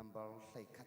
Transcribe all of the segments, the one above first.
Number 11.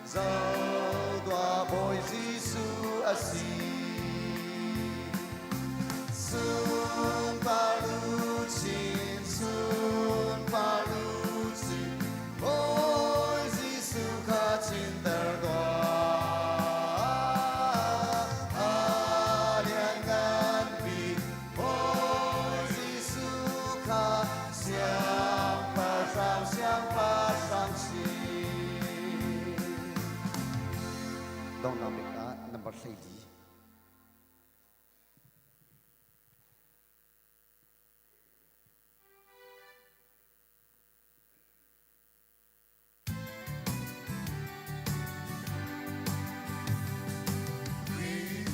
Zotuah Bawi Jesuh a si. Sunpar luchin, sunpar luchin, Bawi Jesuh kha chinter tuah. A lianngan bik Bawi Jesuh kha siangpahrang, siangpahrang si. Donghnak bik ah number 14.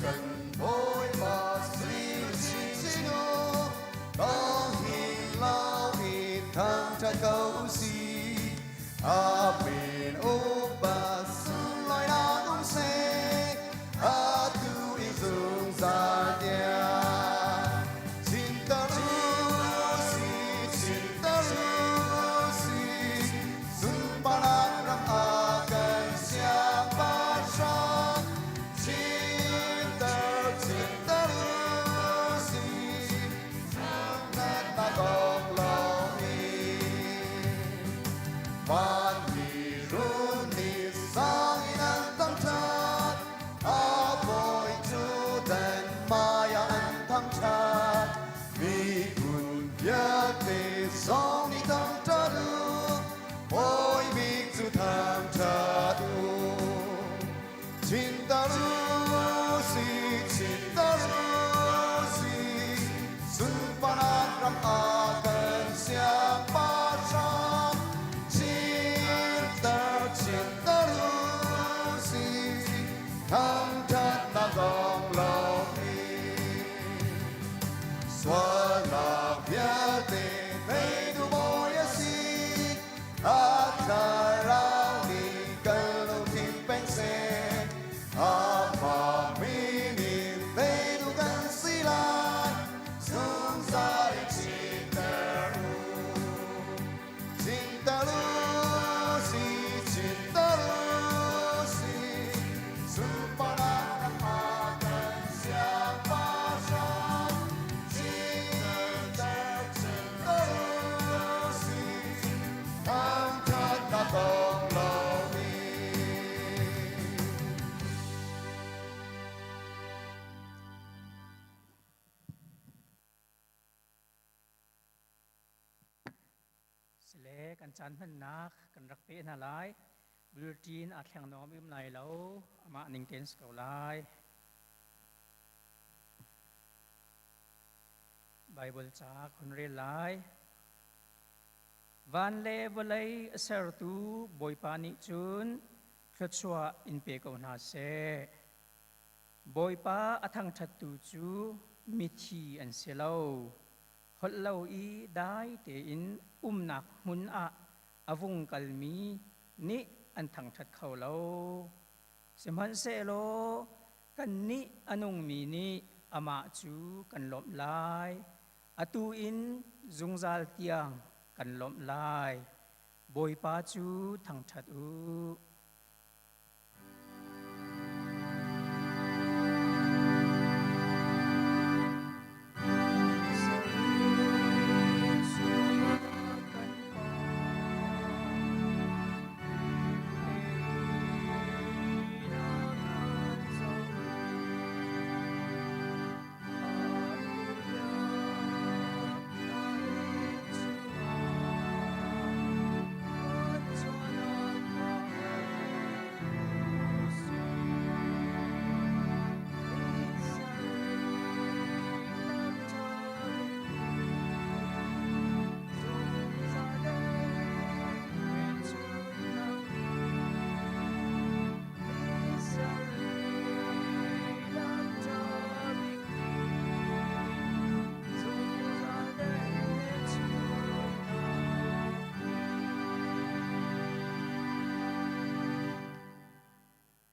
Kan Bawipa sui chinchin u, tawng hi lau in thangṭhat ko si. Amen upa sunlawinak um seh, atu in zungzal tiang. Chinter u si, chinter u si, sunparnak ram ah kan siangpahrang. Chinter, chinter u si, thangṭhatnak awk lawng in. Vanmi run nih sang in an thangṭhat, a bawi cu dan hmaiah an thangṭhat. Miphun vialte zong nih thangṭhat u, bawi bik cu thangṭhat u. Chintar u si, chintar u si, sunparnak ram ah kan siangpahrang. Chintar, chintar u si, thangṭhatnak dong lo in. Sualnak vialte teitu bawi a si, A thlarau nih kan lungthin peng seh, amah min in teitu kan si lai, zungzal in chinter u. Chinter u si, chinter u si, sunparnak ram ah kan siangpahrang. Chinter, chinter u si, Thangṭhatnak kong lomi. Sile kan caan hmannak kan rak pe hna lai. Bulletin aa thleng nawm um lai lo. Amah ning tein si ko lai. Bible ca kun rel lai. Van le vawlei a sertu Bawipa nih cun thluachuah in pe ko hna seh. Bawipa a thangṭhattu cu mithi an si lo. Holh lo i dai tein umnak hmun ah a vung kalmi nih an thangṭhat kho lo. Sihmanhsehlaw kannih a nungmi nih amah cu kan lawmh lai. Atu in zungzal tiang kan lawmh lai. Bawipa cu thangṭhat u.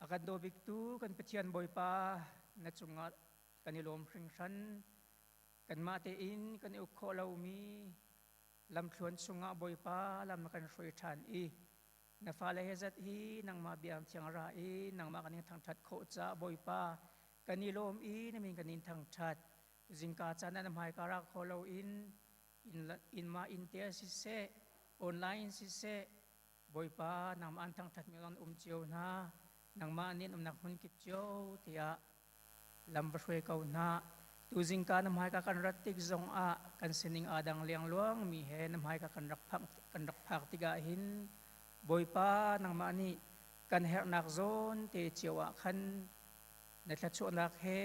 A kan daw biktu kan Pathian Bawipa na cungah kan i lawm hringhran. Kanmah tein kan i uk khawh lomi lamthluan chungah Bawipa lam na kan hruai ṭhan i. Na fale he zat hi nangmah biang thiang ra i nangmah kan in thangṭhat khawh caah Bawipa kan i lawm i na min kan in thangṭhat. Zingka caan ah na hmaika ra kho loin in mah inn te siseh, online siseh, Bawipa nangmah an thangṭhatmi an um cio hna. Nangmah nih an umnak hmun kip cio tiah lam va hruai ko hna. Tuzingka na hmaika kan rat tik zongah kan sining aa dang liangluang mi he na hmaika kan rak phak, kan rak phak tikah hin Bawipa nangmah nih kan herhnak zawn te cio ah khan na thluachuahnak he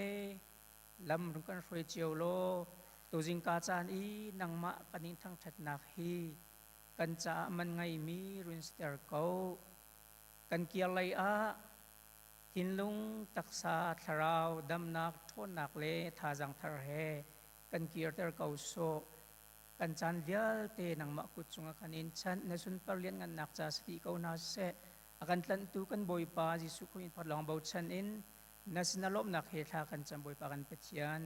lam rung kan hruai cio law tuzingka caan i nangmah kan in thangṭhatnak hi kan caah man ngeimi run siter ko. Kan kir lei ah Thinlung, taksa, thlarau, damnak, ṭhawnnak le thazaang thar he kan kirter ko sawh. Kan caan vialte nangmah kut cungah kan in chanh. Na sunpar lianngannak ca si dih ko hna seh. A kan tlanhtu kan Bawipa Jesuh Khrih in lawng bochan in na sinah lawmhnak he thla kan cam Bawipa kan Pathian.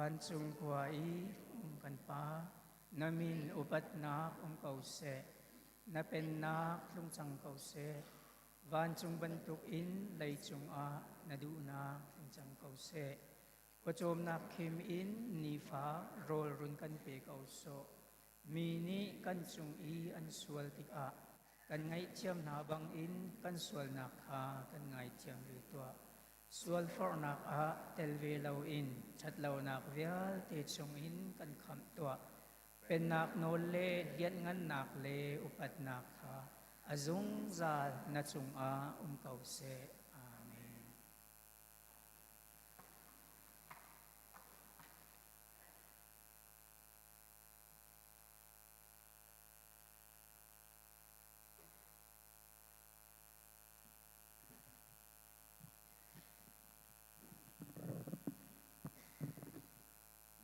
Vancung khua i um kan Pa, na min upatnak um ko seh. Na pennak tlung cang ko seh. Vancung bantukin leicung ah na duhnak tling cang ko seh. Pawcawmnak khim in nifa rawl run kan pe ko sawh. Mi nih kan cung i an sual tikah kan ngaihthiam hna bangin kan sualnak kha kan ngaithiam ve tuah. Sualforhnak ah tel ve loin ṭhatlonak vialte chungin kan khamh tuah. Pennak nawl le lianhngannak le upatnak kha a zungzal na cungah um ko seh. Amen.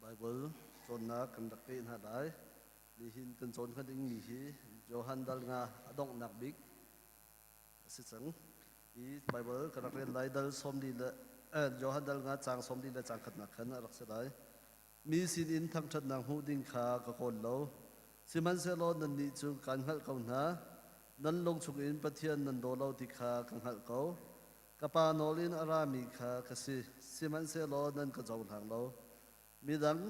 Baibal cawnnak kan rak peh hna lai. Nihin kan cawn hnga dingmi hi Johan dal nga a donghnak bik a si cang. Hi Baibal kan rak rel lai dal sawmli le Johan dal nga caang sawmli le caang khatnak khan a rak si lai. Mi sinin thangṭhatnak hmuh ding kha ka kawl lo. Sihmanhsehlaw nannih cu kaan hngalh ko hna. Nan lung chungin Pathian nan daw lo ti kha ka hngalh ko. Ka pa nawl in a rami kha ka si, sihmanhsehlaw nan ka cohlang lo. Midang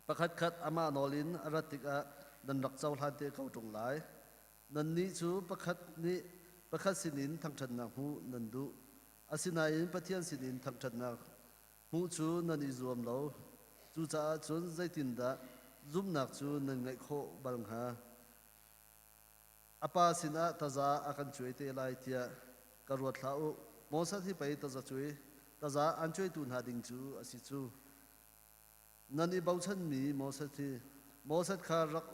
pakhatkhat amah nawl in a rat tikah nan rak cohlan te ko ṭung lai. Nannih cu pakhat nih pakhat sinin thangṭhatnak hmuh nan duh. Asinain Pathian sinin thangṭhatnak hmuh cu nan i zuam lo. Cucaah cun zeitindah zumhnak cu nan ngeih khawh bal hnga? A pa sinah taza a kan cuai te lai tiah ka ruat hlah u. Moses hi pei taza cuai taza an cuaitu hna ding cu a si cu. Nan i bochanmi Moses hi Moses kha rak,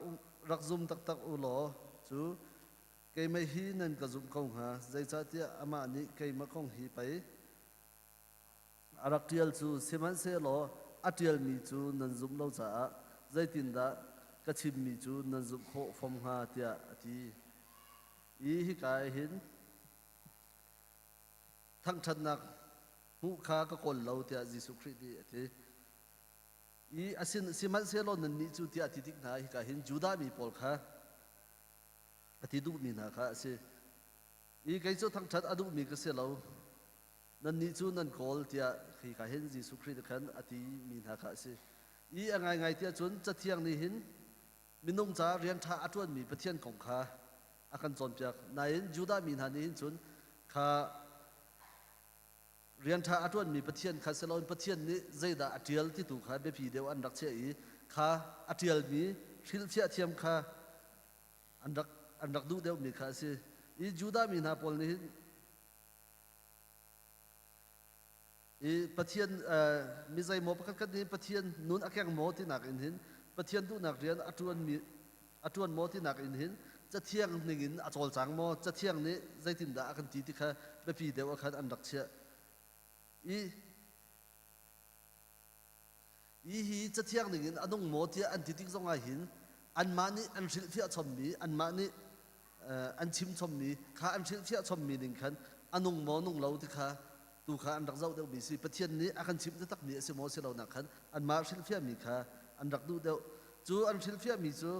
rak zum taktak u law cu keimah hi nan ka zumh ko hnga. Zeicahtiah amah nih keimah kong hi pei a rak ṭial cu sihmanhsehlaw a ṭialmi cu nan zumh lo caah zeitindah ka chimmi cu nan zumh khawh fom hnga tiah a ti. I hika ah hin thangṭhatnak hmuh kha ka kawl lo tiah Jesuh Khrih nih a ti. I asin sihmanhsehlaw nannih cu tiah a ti tik hna hika hin Judah mi pawl kha a ti duhmi hna kha a si. I kei cu thangṭhat a duhmi ka si lo. Nannih cu nan kawl tiah hika hin Jesuh Khrih nih khan a ti mi hna kha a si. I a ngaingai tiah cun Cathiang nih hin minung ca rian ṭha a ṭuanmi Pathian kong kha a kan cawnpiak. Nain Judah mi hna nih hin cun kha rian ṭha a ṭuanmi Pathian kha si loin Pathian nih zeidah a ṭial ti tu kha biapi deuh an rak chiah i kha a ṭialmi hrilhfiah thiam kha an rak duh deuhmi kha a si. I Judah mi hna pawl nih hin I Pathian mi zeimaw pakhat khat nih Pathian nun a keng maw tinak in hin Pathian duhnak rian a ṭuan mi a ṭuan maw tinak in hin cathiang ning in a cawlcang maw cathiang nih zeitindah a kan ti ti kha biapi deuh ah khan an rak chiah i i hi cathiang ning in a nung maw tiah an ti tik zong ah hin anmah nih an hrilhfiah chommi anmah nih an chim chommi kha an hrilhfiah chommi ning khan a nung maw nung lo ti kha tu kha an rak zoh deuhmi si. Pathian nih a kan chimh taktakmi a si maw si lo nak khan anmah hrilhfiahmi kha an rak duh deuh. Cu an hrilhfiahmi cu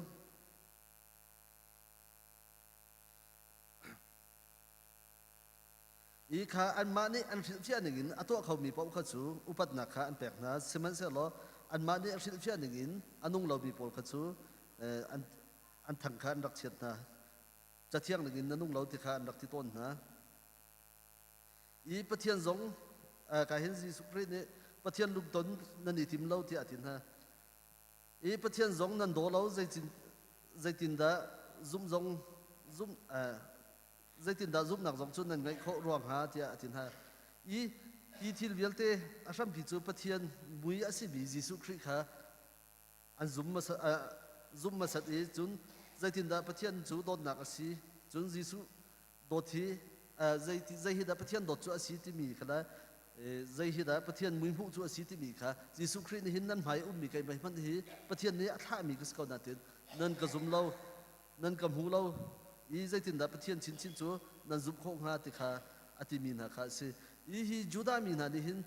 I kha anmah nih an hrilhfiah ningin a tuah khomi paoh kha cu upatnak kha an pek hna. Sihmanhsehlaw anmah nih a hrilhfiah ningin a nung lomi pawl kha cu an thang kha an rak chiat hna. Cathiang ningin na nung lo ti kha an rak ti tawn hna. I Pathian zong ka hin Jesuh Khrih nih Pathian lungton nan i tim lo tiah a ti hna. I Pathian zong nan daw lo zeitindah zumh zong zumh zeitindah zumhnak zong cu nan ngeih khawh ruang hnga tiah a ti hna. I hi thil vialte a hrampi cu Pathian mui a simi Jesuh Khrih kha an zumh hmasat i cun zeitindah Pathian cu dawtnak a si cun Jesuh dawt hi zei hi dah Pathian dawt cu a si timi kha le zei hi dah Pathian mui hmuh cu a si timi kha Jesuh Khrih nih hin nan hmai ummi keimah hmanh hi Pathian nih a thlahmi ka si ko nain nan ka zum lo nan ka hmu lo i zeitindah Pathian chinchin cu nan zumh khawh hnga ti kha a timi hna kha a si. I hi Judah mi hna nih hin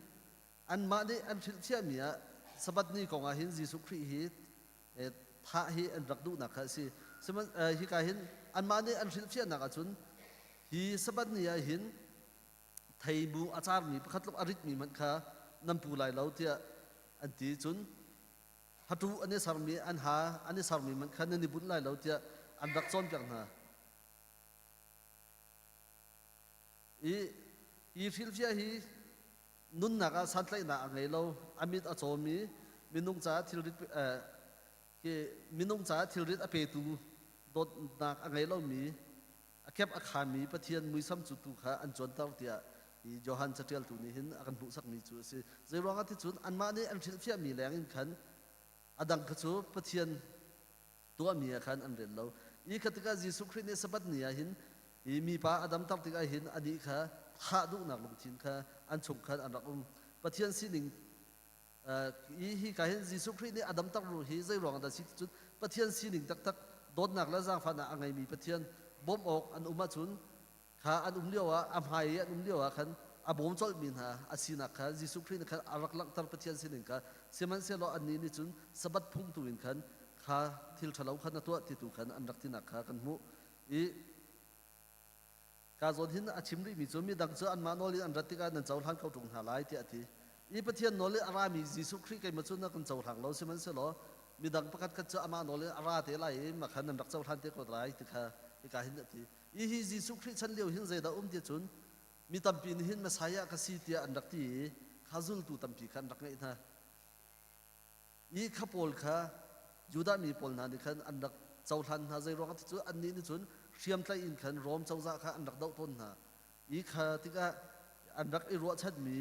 anmah nih an hrilhfiahmi ah Sabbath ni kong ah hin Jesuh Khrih hi thah hi an rak duhnak kha a si. Hika hin anmah nih an hrilhfiahnak ahcun hi Sabbath ni ah hin theibu a carmi pakhat tluk a ritmi hmanh kha nan pu lai lo tiah an ti. Cun hatu an i sermi an ha an i sermi hmanh kha nan i bunh lai lo tiah an rak cawnpiak hna. I hi hrilhfiah hi nunnak ah santlaihnak a ngei lo, a mit a cawmi minung caah thilrit hi minung caah thilrit a petu dawtnak a ngei lomi a kep a khami Pathian muisam cu tu kha an cuanter tiah hi Johan caṭialtu nih hin a kan hmuhsakmi cu a si. Zeiruangah ti cun anmah nih an hrilhfiahmi leng in khan a dang kha cu Pathian tuahmi ah khan an rel lo. I kha tikah Jesuh Khrih nih Sabbath ni ah hin hi mipa a damter tikah hin anih kha thah duhnak lungthin kha an chung khan an rak um. Pathian sining i hi ka hin Jesuh Khrih nih a damter ru hi zei ruang dah si ti cun Pathian sining taktak dawtnak le zaangfahnak a ngeimi Pathian bawmh awk an um ahcun kha an um lio ah a hmai i an um lio ah khan a bawm colhmi hna a sinak kha Jesuh Khrih nih khan a rak langhter Pathian sining kha. Sihmanhsehlaw annih nih cun Sabbath phung tu in khan kha thil ṭhalo kha na tuah ti tu khan an rak tinak kha kan hmuh i ka zawn hin a chim rihmi cu midang cu anmah nawl in an rat tikah nan cohlan ko ṭung hna lai tiah a ti i Pathian nawl in a rami Jesuh Khrih keimah cu na kan cohlang lo, sihmanhsehlaw midang pakhat khat cu amah nawl in a ra te lai i mah kha nan rak cohlan te ko lai ti kha hika hin a ti. Hihi Jesuh Khrih chan lio hin zeidah um ti cun mi tampi nih hin Messiah ka si tiah an rak ti i kha zultu tampi kha an rak ngeih hna. I kha pawl kha Judah mi pawl hna nih khan an rak cohlan hna. Zei ruangah ti cu annih nih cun hriamtlaih in khan Rom cozah kha an rak doh tawn hna. I kha tikah an rak i ruahchanmi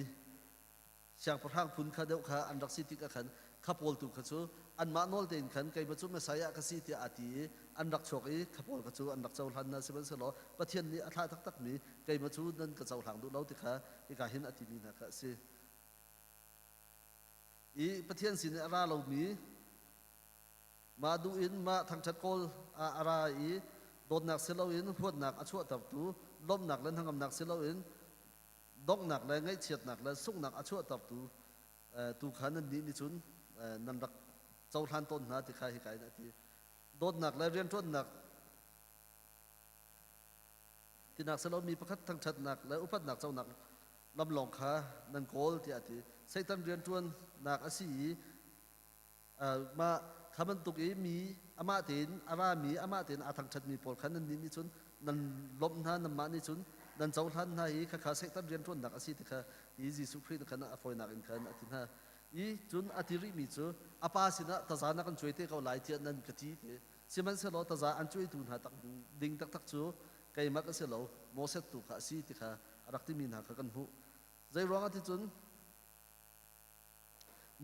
siangpahrang phun kha deuh kha an rak si tikah khan kha pawl tu kha cu anmah nawl tein khan keimah cu Messiah ka si tiah aa ti i an rak chuak i kha pawl kha cu an rak cohlan hna. Sihmanhsehlaw Pathian nih a thlah taktakmi keimah cu nan ka cohlang duh lo ti kha hika hin a timi hna kha a si. I Pathian sin i a ra lomi mah duh in mah thangṭhat kawl ah a ra i dawtnak si loin huatnak a chuahtertu, lawmhnak le hnangamnak si loin donghnak le ngaihchiatnak le sunghnak a chuahtertu tu kha nannih nih cun nan rak cohlan tawn hna ti kha hika in a ti. Dawtnak le rianṭuannak tinak si lomi pakhat thangṭhatnak le upatnak conak lam lawng kha nan kawl tiah a ti. Satan rianṭuannak a si i Mah kha bantuk i mi amah tein a rami, amah tein aa thangṭhatmi pawl kha nannih nih cun nan lawmh hna, nanmah nih cun nan cohlan hna i khakha Satan rianṭuannak a si ti kha hi Jesuh Khrih nih khan a fawinak in khan a ti hna. I cun a ti rihmi cu a pa sinah taza na kan cuai te ko lai tiah nan ka ti ti. Sihmanhsehlaw taza an cuaitu hna tak ding taktak cu keimah ka si lo, Moses tu kha a si ti kha a rak timi hna kha kan hmuh. Zei ruangah ti cun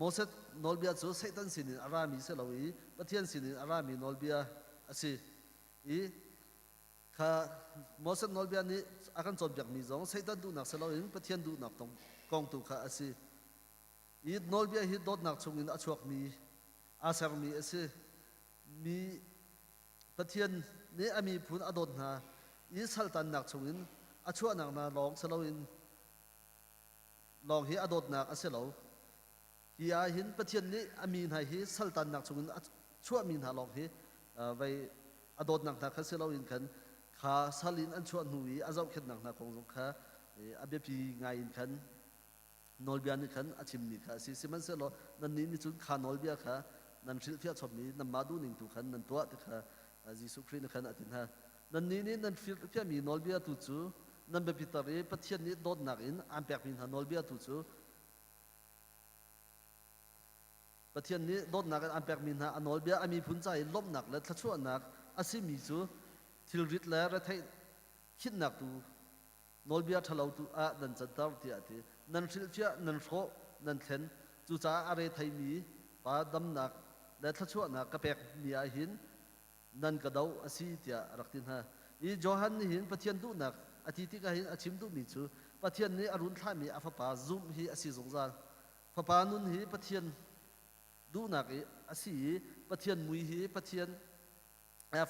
Moses nawlbia cu Satan sinin a rami si lo i Pathian sinin a rami nawlbia a si i kha Moses nawlbia nih a kan cawnpiakmi zong Satan duhnak si loin Pathian duhnak kong tu kha a si. I nawlbia hi dawtnak chungin a chuakmi aa sermi a si. Mi Pathian nih a miphun a dawt hna i saltannak chungin a chuahnak hna lawng si loin lawng hi a dawtnak a si lo. Hi ah hin Pathian nih a mi hna hi saltannak chungin a chuahmi hna lawng hi vei a dawtnak hna kha si loin khan kha sal in an chuah hnu i a zohkhenhnak hna kong zong kha a biapi ngai in khan nawlbia nih khan a chimmi kha a si. Sihmanhsehlaw nannih nih cun kha nawlbia kha nan hrilhfiah chommi nanmah duhning tu khan nan tuah ti kha Jesuh Khrih nih khan a ti hna. Nannih nih nan hrilhfiahmi nawlbia tu cu nan biapiter i Pathian nih dawtnak in aan pekmi hna nawlbia tu cu Pathian nih dawtnak in aan pekmi hna a nawlbia a miphun ca i lawmhnak le thluachuahnak a simi cu thilrit le retheih khinhnak tu nawlbia ṭhalo tu ah nan canter tiah a ti. Nan hrilhfiah, nan hrawh, nan thlen. Cucaah a retheimi pa damnak le thluachuahnak ka pekmi ah hin nan ka doh a si tiah a rak ti hna. I Johan nih hin Pathian duhnak a ti tikah hin a chim duhmi cu Pathian nih a run thlahmi a fapa zumh hi a si zungzal. Fapa nun hi Pathian duhnak i a si i Pathian mui hi Pathian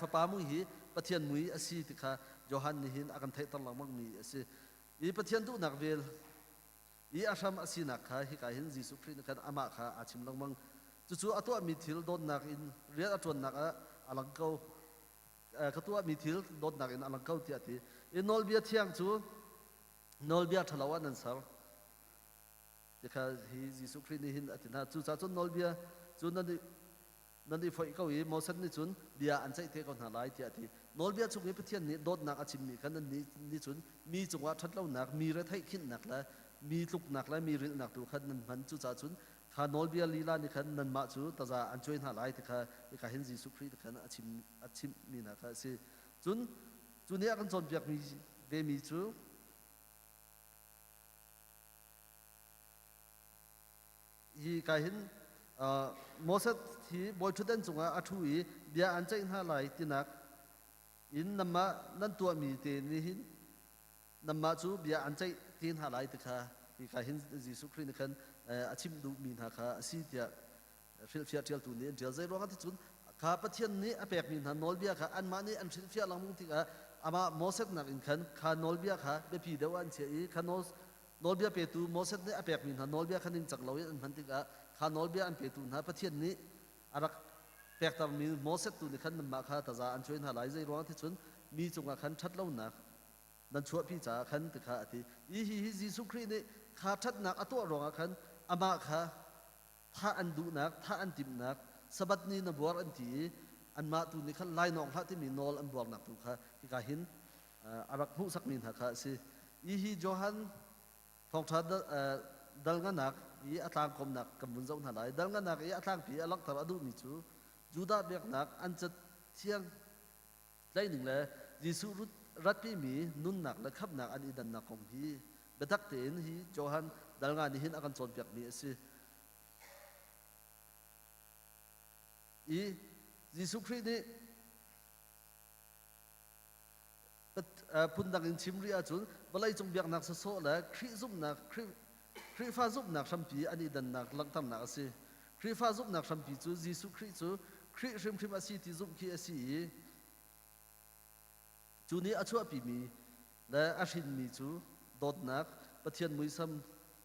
fapa mui hi Pathian mui a si ti kha Johan nih hin a kan theihter lengmangmi a si. I Pathian duhnak vel. I a hram a sinak kha hika hin Jesuh Khrih nih khan amah kha aa chim lengmang. Cucu a tuahmi thil dawtnak in rian a ṭuannak ah a lang ko. Ka tuahmi thil dawtnak in a lang ko tiah a ti. I nawlbia thiang cu nawlbia ṭhalo ah nan ser. Ti kha hi Jesuh Khrih nih hin a ti hna. Cucaah cun nawlbia cu nan i nan i foih ko i Moses nih cun bia an ceih te ko hna lai tiah a ti. Nawlbia chung i Pathian nih dawtnak a chimmi kha nannih nih cun mi cungah ṭhatlonak, mi retheih khinhnak le mi tluknak le mi rilhnak tu khan nan hman. Cucaah cun kha nawlbia lila nih khan nanmah cu taza an cuai hna lai ti kha hika hin Jesuh Khrih nih khan a chim a chimhmi hna kha a si. Cun cu nih a kan cawnpiakmi vemi cu Hi ka hin Moses hi bawiṭhutdan cungah a ṭhu i bia an ceih hna lai tinak in nanmah nan tuahmi te nih hin nanmah cu bia an ceih te hna lai ti kha hika hin Jesuh Khrih nih khan a chimh duhmi hna kha a si tiah hrilhfiah ṭialtu nih an ṭial. Zei ruangah ti cun kha Pathian nih a pekmi hna nawlbia kha anmah nih an hrilhfiah lengmang tikah amah Moses nakin khan kha nawlbia kha biapi deuh ah an chiah i kha nawlbia petu Moses nih a pekmi hna nawlbia kha ningcang loin an hman tikah kha nawlbia an petu hna Pathian nih a rak pektermi Moses tu nih khan nanmah kha taza an cuai hna lai. Zei ruangah ti cun mi cungah khan ṭhatlonak nan chuahpi caah khan ti kha a ti. Hi hi Jesuh Khrih nih kha ṭhatnak a tuah ruangah khan amah kha thah an duhnak, thah an timhnak, Sabbath ni na buar an ti i anmah tu nih khan lainawng hlah timi nawl an buarnak tu kha hika hin a rak hmuhsakmi hna kha a si. Hi hi Johan thawngṭha dal nganak i a tlangkawmnak kan vun zoh hna lai. Dal nganak i a tlangpi a langhter a duhmi cu Judah biaknak an cathiang tlaihning le Jesuh ratpimi nunnak le khamhnak an i dannak kong hi biatak tein hi Johan dal nga nih hin a kan cawnpiakmi a si. I Jesuh Khrih nih phundang in chim rih ahcun vawleicung biaknak sawsawh le Khrih zumhnak Khrihfa zumhnak hrampi an i dannak langhternak a si. Khrihfa zumhnak hrampi cu Jesuh Khrih cu Khrih hrimhrim a si ti zumh khi a si i cu nih a chuahpimi le a hrinmi cu dawtnak Pathian muisam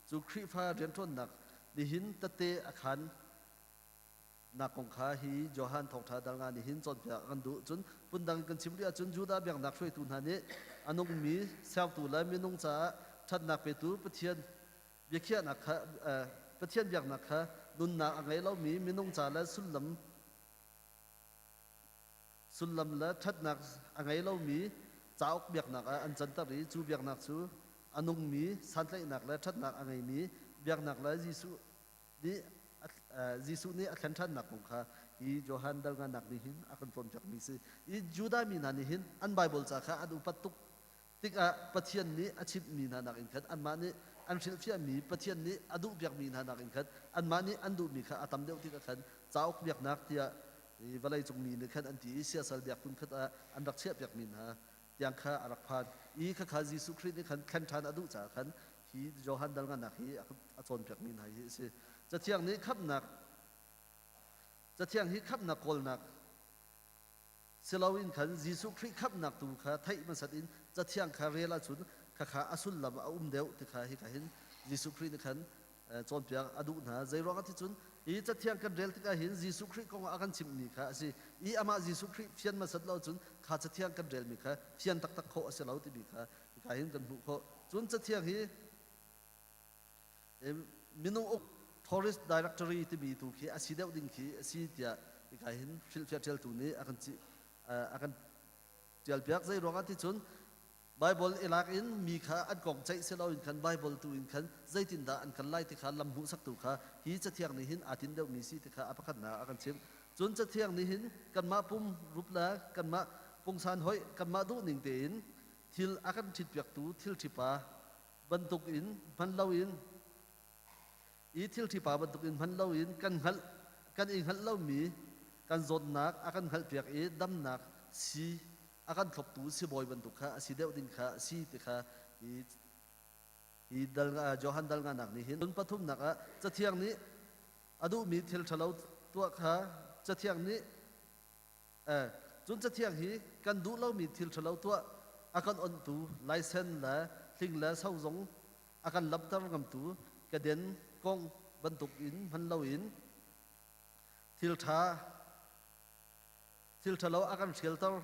cu Khrihfa rianṭuannak nihin tette a khan nak kong kha hi Johan thawngṭha dal nga nih hin cawnpiak a kan duh. Cun phundang in kan chim rih ahcun Judah biaknak hruaitu hna nih a nungmi sertu le minung caah ṭhatnak petu Pathian biakhiahnak kha Pathian biaknak kha nunnak a ngei lomi minung ca le sullam sullam le ṭhatnak a ngei lomi cauk biaknak ah an canter i cu biaknak cu a nungmi santlaihnak le ṭhatnak a ngeimi biaknak le Jesuh nih Jesuh nih a thlen ṭhannak kong kha hi Johan dal nganak nih hin a kan cawnpiakmi si. I Judah mi hna nih hin an Bible ca kha an upat tuk tikah Pathian nih a chimhmi hna nakin khan anmah nih an hrilhfiahmi Pathian nih a duhpiakmi hna nakin khan anmah nih an duhmi kha a tam deuh tikah khan cauk biaknak tiah vawleicung mi nih khan an ti i siasal biak phun khat ah an rak chiahpiakmi hna tiang kha a rak phan i khakha Jesuh Khrih nih khan thlen ṭhan a duh caah khan hi Johan dal nganak hi a cawnpiakmi hna hi a si. Cathiang nih khamhnak Cathiang hi khamhnak kawlnak si loin khan Jesuh Khrih khamhnak tu kha theih hmasat in Cathiang kha rel ahcun khakha a sullam a um deuh ti kha hika hin Jesuh Khrih nih khan cawnpiak a duh hna. Zeiruangah ti cun hi Cathiang kan rel tikah hin Jesuh Khrih kong a kan chimhmi kha a si. I amah Jesuh Khrih fian hmasat lo cun kha Cathiang kan relmi kha fian taktak khawh a si lo timi kha hika hin kan hmuh khawh. Cun Cathiang hi minung uk tourist directory timi tu khi a si deuh ding khi a si tiah hika hin hrilhfiah ṭialtu nih a kan a kan ṭialpiak. Zeiruangah ti cun Baibal i lak in mi kha an kong ceih si loin khan Baibal tu in khan zeitindah an kal lai ti kha lam hmuhsaktu kha hi Cathiang nih hin aa tinh deuhmi si ti kha a pakhatnak a kan chimh. Cun Cathiang nih hin kanmah pum rup le kanmah pungsan hoih kanmah duhning tein thil a kan ṭhitpiaktu thil ṭhipa bantukin hman loin i thil ṭhipa bantukin hman loin kan hngalh kan i hngalh lomi kan zawtnak a kan hngalhpiak i damnak sii a kan thloptu sibawi bantuk kha a si deuh ding kha a si ti kha hi hi dal Johan dal nganak nih hin pathumnak ah Cathiang nih a duhmi thil ṭhalo tuah kha Cathiang nih cun Cathiang hi kan duh lomi thil ṭhalo tuah a kan onhtu laisen le hling le so zong a a kan lamter ngamtu keden kong bantuk in hman loin thil ṭha thil ṭhalo a kan hrialter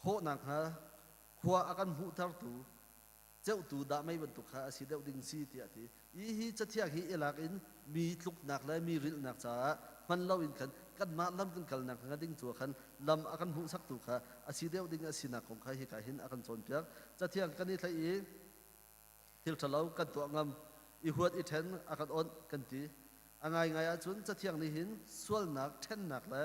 khawh nakhnga khua a kan hmuhtertu ceuhtu dah mei bantuk kha a si deuh ding si tiah a ti. Hi hi cathiang hi i lak in mi tluknak le mi rilhnak caah hman loin khan kanmah lam kan kalnak hnga ding tu khan lam a kan hmuhsaktu kha a si deuh ding a sinak kong kha hika hin a kan cawnpiak. Cathiang kan i thlaih i thil ṭhalo kan tuah ngam i huat i ṭhen a kan onh kan ti. A ngaingai ahcun cathiang nih hin sualnak, ṭhennak le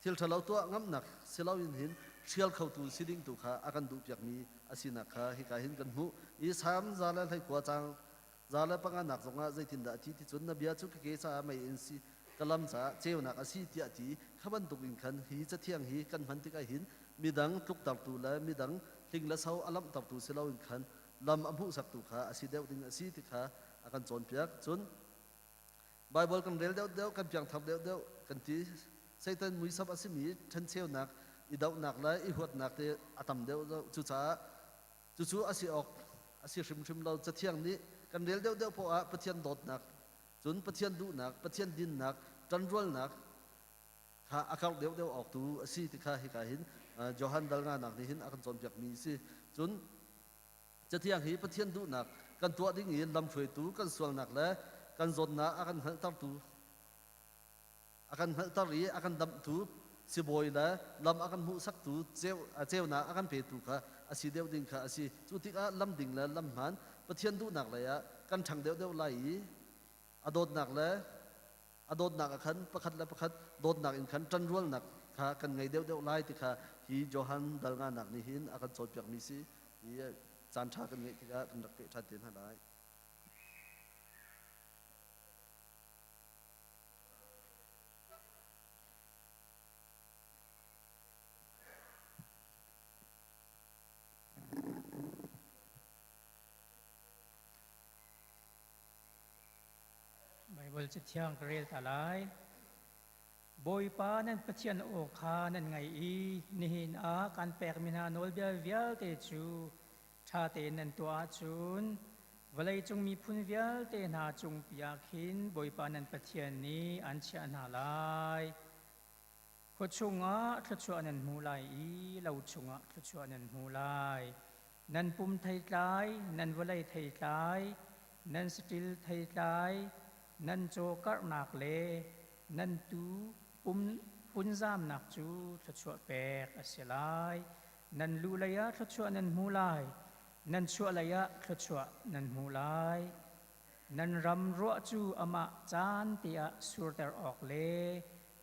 thil ṭhalo tuah ngamnak si loin hin hrial khotu si ding tu kha a kan duhpiakmi a sinak kha hika hin kan hmuh i Salm 129 caang 105 nak zongah zeitindah a ti ti cun na bia cu ka ke caah mei in si ka lam caah ceunak a si tiah ti kha bantuk in khan hi cathiang hi kan hman tikah hin midang tluktertu le midang hling le so a lamhtertu si loin khan lam a hmuhsaktu kha a si deuh ding a si ti kha a kan cawnpiak. Cun Baibal kan rel deuhdeuh, kan piangthar deuhdeuh kan ti. Satan muisam a simi ṭhencheunak, i dohnak le i huatnak te a tam deuh. Cucaah cucu a si awk a si hrimhrim lo. Cathiang nih kan rel deuhdeuh poah ah Pathian dawtnak, cun Pathian duhnak, Pathian dinnak, ṭanrualnak kha a karh deuhdeuh awk tu a si ti kha hika hin Johan dal nganak nih hin a kan cawnpiakmi a si. Cun Cathiang hi Pathian duhnak kan tuah ding in lamhruaitu kan sualnak le kan zawtnak a kan hngalhtertu a kan hngalhter i a kan damhtu sibawi le lam a kan hmuhsaktu ceunak a kan petu kha a si deuh ding kha a si. Cu tikah lam ding le lam hmaan Pathian duhnak lei ah kan ṭhang deuhdeuh lai i a dawtnak le a dawtnak ah khan pakhat le pakhat dawtnak in khan ṭanrualnak kha kan ngei deuhdeuh lai ti kha hi Johan dal nganak nih hin a kan cawnpiakmi si hi caan ṭha kan ngeih tikah kan rak peh ṭhan te hna lai. Baibal Cathiang ka rel ta lai. Bawipa nan Pathian aw kha nan ngaih i nihin ah kan pekmi hna nawlbia vialte cu ṭha tein nan tuah ahcun vawleicung miphun vialte hna cungpi ah khin Bawipa nan Pathian nih an chiah hna lai. Khua chungah thluachuah nan hmu lai i lo chungah thluachuah nan hmu lai. Nan pum theitlai, nan vawlei theitlai, nan saṭil theitlai, nan caw karhnak le nan tuu pum punzamnak cu thluachuah pek a si lai. Nan lu leiah thluachuah nan hmu lai, nan chuah leiah thluachuah nan hmu lai. Nan ram ruah cu amah caan te ah surter awk le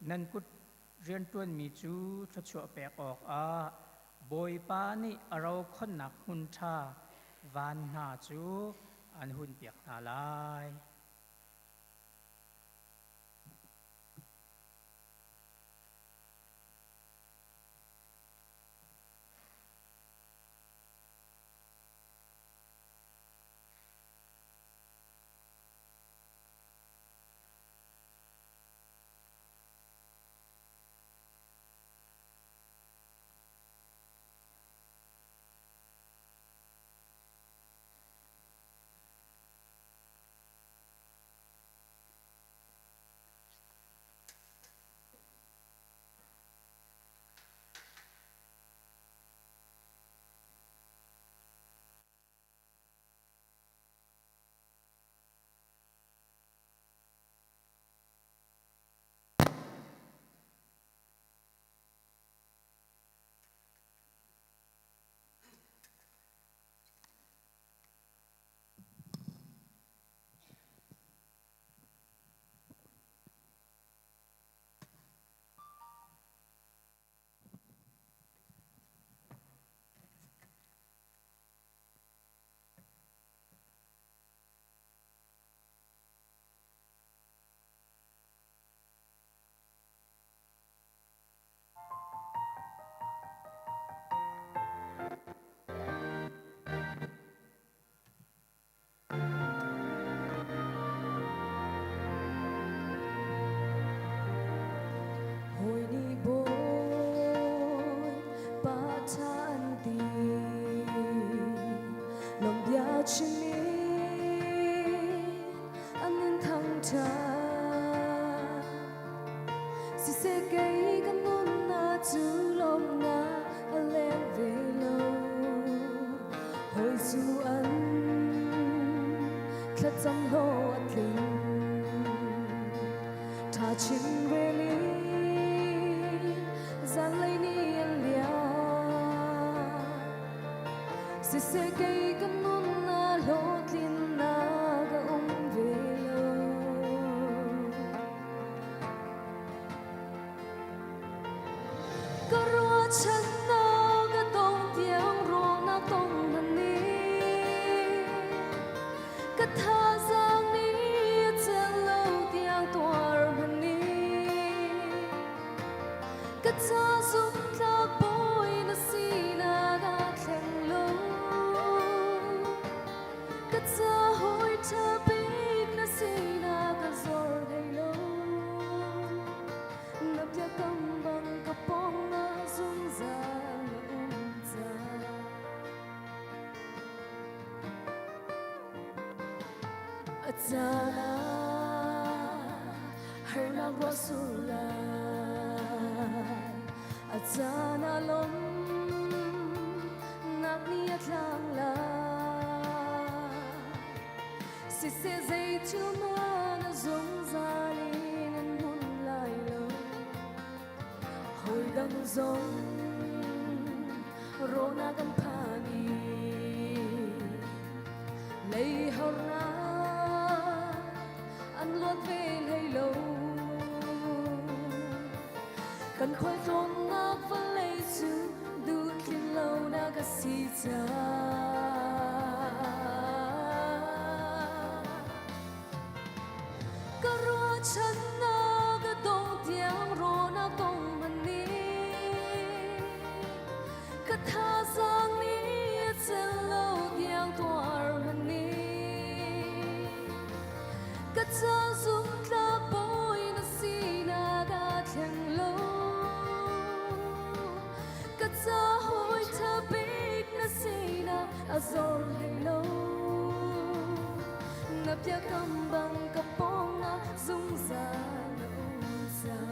nan kut rianṭuanmi cu thluachuah pek awkah Bawipa nih a ro khonnak hmun ṭha van hna cu an hunpiak hna lai. ṭhan. Siseh kei ka nunnak cu lawmhnak a leng ve lo. Hawi cu an thlacam hlawh a tling. Ṭha chin rel in zanlei ni an liam. Siseh kei ka nunnak hlawhtlinnak a um ve lo. Ka ruahchannak a dong tiang rawlnak tong hmanh nih ka thazaang nih a celh lo tiang tuar hmanh nih ka ca zumhtlak bawi na sinak aa thleng lo. Ka ca hawi ṭha bik na sinak a zor hlei lo. Na biakam bang ka pawng ah zungzal na um cang. A caan ah harnak ruah sur lai, a caan ah lawmhnak nih a tlang lai. Siseh zei thil hmanh a zungzal in an hmun lai lo. Hawi dang zong rawhnak an phan i lei hornak an luat ve hlei lo. Kan khualtlawnnak vawlei cu duhtlin lonak a si caah ka ruahchannak a dong tiang rawnak tong hmanh nih ka thazaang nih a cel lo tiang tuar hmanh nih ka ca zumtlak bawi na sinak aa thleng lo. Ka ca hawi ṭha bik na sinak a zor hlei lo. Na biakam bang ka pawngah zungzal na um cang.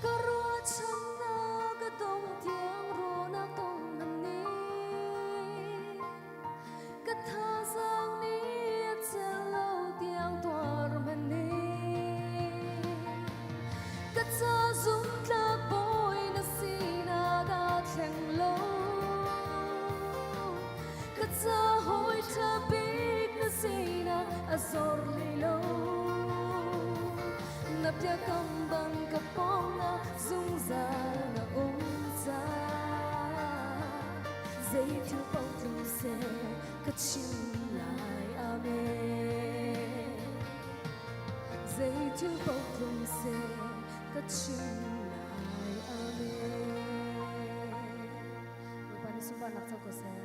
Ka ruahchannak a dong tiang rawnak tong hmanh nih ka thazaang nih a celh lo tiang tuar hmanh nih ka ca zumtlak bawi na sinak aa thleng lo. Ka ca hawi ṭha bik na sinak a zor hlei lo. Na biakam bang ka pawngah zungzal na um cang. Zei thil paoh tlung seh ka chim lai. Amen. Zei thil paoh tlung seh ka chim lai. Amen. Bawipa nih sunparnak co ko seh.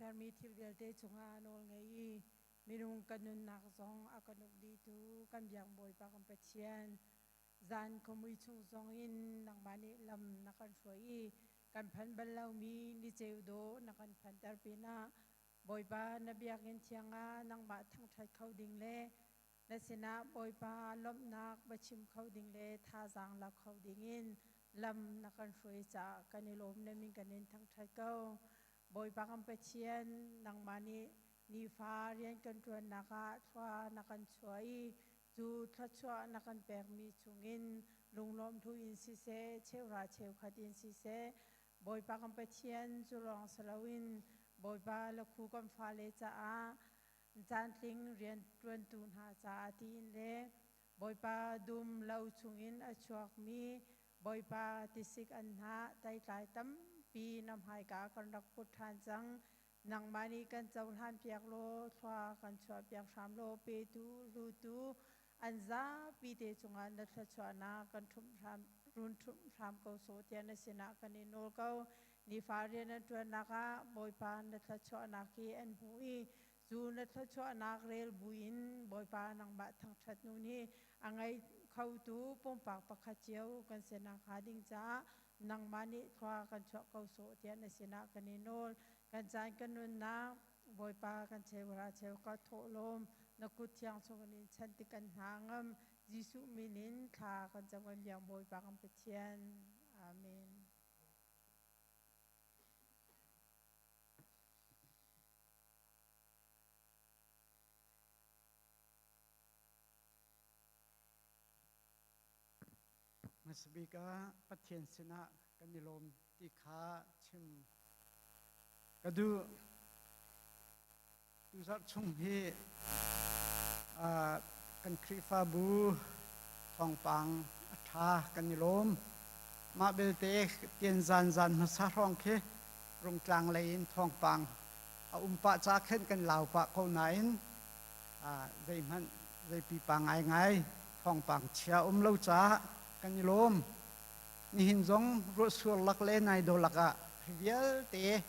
Sermi thil vialte cungah nawl ngei i minung kan nunnak zong a kan uk dihtu kan biak Bawipa kan Pathian, zan khuamui chung zong in nangmah nih lam na kan hruai i Kan phan bal lomi niceu dawh na kan phanter pinah Bawipa na biakinn thiang ah nangmah thangṭhat kho ding le na sinah Bawipa lawmhnak va chim kho ding le thazaang lak kho dingin lam na kan hruai caah kan i lawm na min kan in thangṭhat ko. Bawipa kan Pathian, nangmah nih nifa rian kan ṭuannak ah thlua na kan chuah i cu thluachuah na kan pekmi chungin lunglawm hlu in siseh, cheuhra cheukhat in siseh, Bawipa kan Pathian cu lawng si loin Bawipa lakhu kan fale caah caantling rian ṭuantu hna caah tiin le Bawipa dum lo chungin a chuakmi Bawipa tisik an hnah teitlai tampi na hmaika kan rak put ṭhan cang. Nangmah nih kan cohlan piak law thlua kan chuah piak hram law petu hlutu an zapi te cungah na thluachuahnak kan ṭhumh hram run ṭhumh hram ko sawh tiah na sinah kan i nawl ko. Nifa rian an ṭuannak ah Bawipa na thluachuahnak hi an hmuh i cu na thluachuahnak rel buin Bawipa nangmah thangṭhat nun hi a ngei khotu pumpak pakhat cio kan si nakhnga ding caah nangmah nih thlua kan chuah ko sawh tiah na sinah kan i nawl. Kan caan kan nunnak Bawipa kan cheuhra cheu ka thawhlawm na kut thiang chungin in chan ti kan hna ngam Jesuh min in thla kan cam kan biak Bawipa kan Pathian. Amen. Hmasabik ah Pathian sinah kan i lawm ti kha chim ka duh. Tuzarh chung hi kan Khrihfabu thawngpang a ṭha kan i lawm. Mah belte tianzan zan hmasa hrawng khi Rungtlang lei in thawngpang a um pah ca khin kan lau pah ko nain zeihmanh zei pipa ngaingai thawngpang chia um lo caah kan i lawm. Nihin zong ruahsur lak le naido lakah hi vialte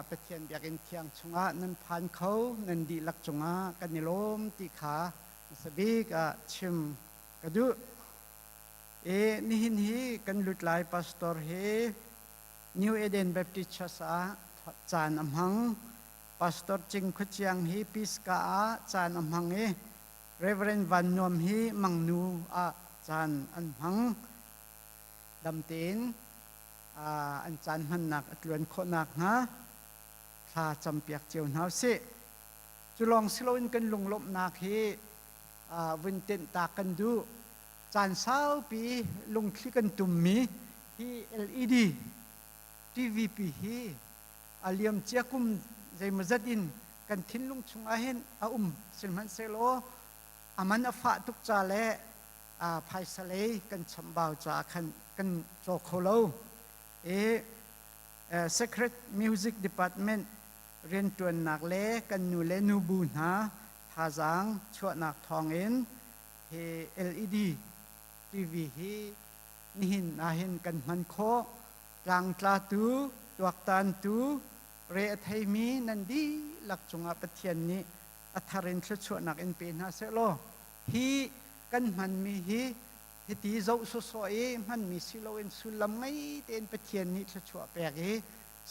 Pathian biakinn thiang chungah nan phan kho, nan dihlak cungah kan i lawm ti kha hmasa bik ah chim ka duh. E nihin hi kan lutlai pastor hi New Eden Baptist Church ah caan a hmang. Pastor Cing Khuaciang hi Pisgah ah caan a hmang i Reverend Van Nuam hi Mangnu ah caan an hmang. Dam tein an caan hmannak a tluan khawh nakhnga thla campiak cio hna usih. Cu lawng si loin kan lunglawmhnak hi vun tenh ta kan duh. Caan saupi lungthli kan tummi hi LED TVP hi a liamcia kum zeimawzat in kan thinlung chungah hin a um. Sihmanhsehlaw a man a fah tuk ca le phaisa lei kan chambau caah khan kan caw kho lo. I Sacred Music Department rianṭuannak le kan nu le nubu hna thazaang chuahnak thawngin hi LED TV hi nihin ahhin kan hman khawh. Tlangtlatu, tuaktantu, re a theimi nan dihlak cungah Pathian nih a thar in thluachuahnak in pe hna seh law hi kan hmanmi hi hiti zoh sawsawh i hmanmi si loin sullam ngei tein Pathian nih thluachuah pek i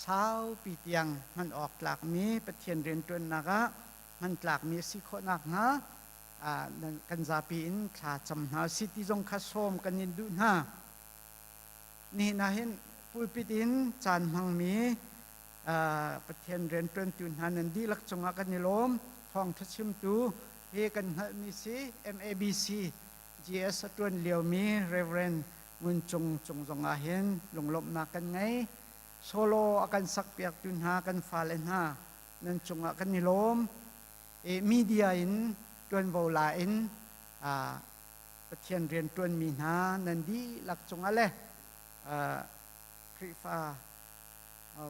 saupi tiang hman awk tlakmi Pathian rianṭuannak ah hman tlakmi a si khawh nakhnga kan zapi in thla cam hna si ti zong kha sawm kan in duh hna. Nihin ah hin pulpit in caan hmangmi Pathian rianṭuantu hna nan dihlak cungah kan i lawm. Thawngṭha chimtu hi kan hngalhmi si MABC GS a ṭuan liomi Reverend Ngun Cung cung zong ah hin lunglawmhnak kan ngei. Solo a kan sakpiaktu hna kan fale hna nan cungah kan i lawm. Media in ṭuanvo la in Pathian rian ṭuanmi hna nan dihlak cungah le Khrihfa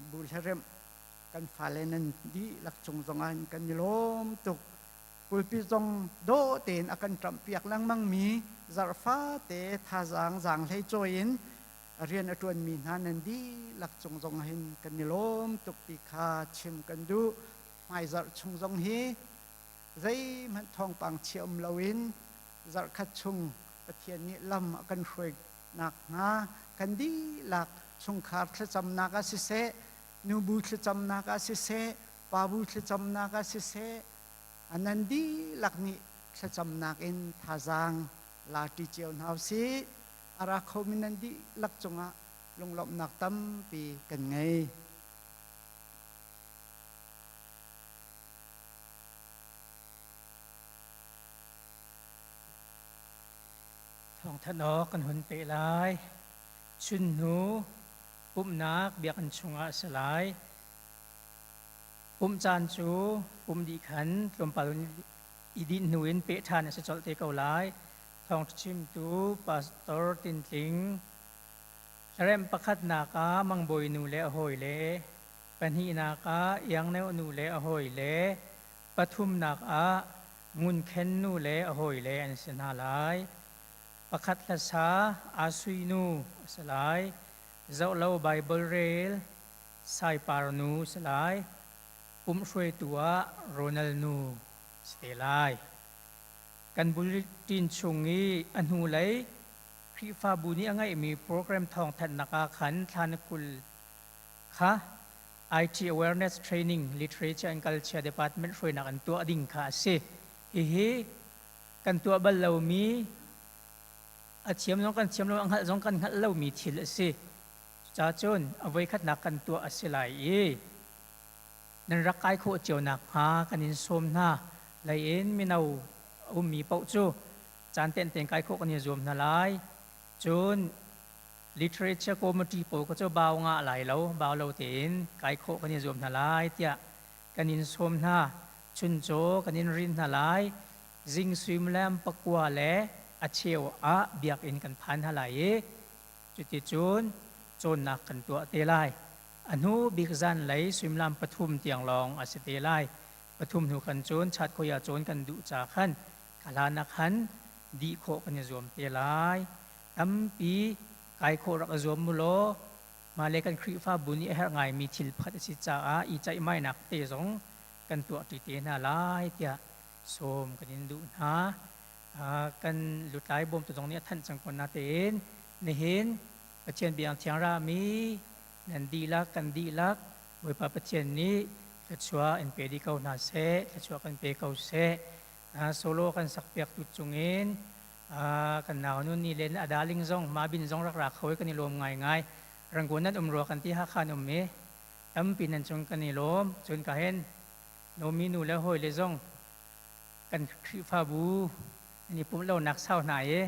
bu hlaremh kan fale nan dihlak cung zongah kan i lawm tuk. Pulpit zong dawh tein a kan ṭamhpiak lengmangmi zarhfate thazaang zaanghlei cawi in rian a ṭuanmi hna nan dihlak cung zong hin kan i lawm tuk ti kha chim kan duh. Hmaizarh chung zong hi zeihmanh thawngpang chia um loin zarhkhat chung Pathian nih lam a kan hruai nakhnga kan dihlak. Chungkhar thlacamnak ah siseh, nubu thlacamnak ah siseh, pabu thlacamnak ah siseh, nan dihlak nih thlacamnak in thazaang la ṭi cio hna usih. A ra khomi nan dihlak cungah lunglawmhnak tampi kan ngei. Thawngthanh awk kan hun peh lai. Chunhnu pumhnak biakinn chungah a si lai. Pumh caan cu pum dih khan tlawmpal i dinh hnu in peh ṭhan a si colh te ko lai. Thawngṭha chimtu Pastor Tin Tling, Hlaremh pakhatnak ah mangbawi nu le a hawile, pahnihnak ah iangneuh nu le a hawile, pathumnak ah ngunkhen nu le a hawile an si hna lai. Pakhat hlasa aa sui nu a si lai. Zohlo Baibal rel Saipar nu a si lai. Pumh hruaitu ah Ronald nu a si te lai. Kan bulletin chung i a hnulei Khrihfabu nih a ngeihmi program thawngthanhnak ah khan thla na 20 kha IT Awareness Training Literature and Culture Department hruainak an tuah ding kha a si. Hihi kan tuah bal lomi a thiam zong kan thiam lo a hngalh zong kan hngalh lomi thil a si. Cucaah a voikhatnak kan tuah a si lai i nan rak kai khawh cio nakhnga kan in sawm hna. Lei in mino a ummi paoh cu caan tein kai khawh kan i zuam hna lai. Cun literature committee pawl kha cu bau ngah lai lo, bau lo tein kai khawh kan i zuam hna lai tiah kan in sawm hna. Chuncaw kan in rin hna lai. Zing suimilam 9 le a cheu ah biakinn kan phan hna lai i cuticun cawnnak kan tuah te lai. A hnu bik zanlei suimilam 3 tiang lawng a si te lai. 3 hnu khan cun chat khoia cawn kan duh ca khan ka hlan ah khan dih khawh kan i zuam te lai. Tampi kai khawh rak i zuam mu law mah le kan Khrihfabu nih a herh ngaimi thil pakhat a si caah i ceihmainak te zong kan tuah ṭi te hna lai tiah sawm kan in duh hna. Kan lutlai bawmtu zong nih a thanh cang ko natein nihin Pathian biang thiang rami nan dihlak kan dihlak Bawipa Pathian nih thluachuah in pe dih ko hna seh, thluachuah kan pe ko seh. Solo kan sakpiak tu cungin kan nau nu nih len a darling zong ma bin zong rak ra kho i kan i lawm ngaingai. Rangoon nan um rua kan ti Hakha an um i tampi nan cung kan i lawm. Cun ka hen Nomi nu le hawi le zong kan Khrihfabu nan i pumh lonak sau hna i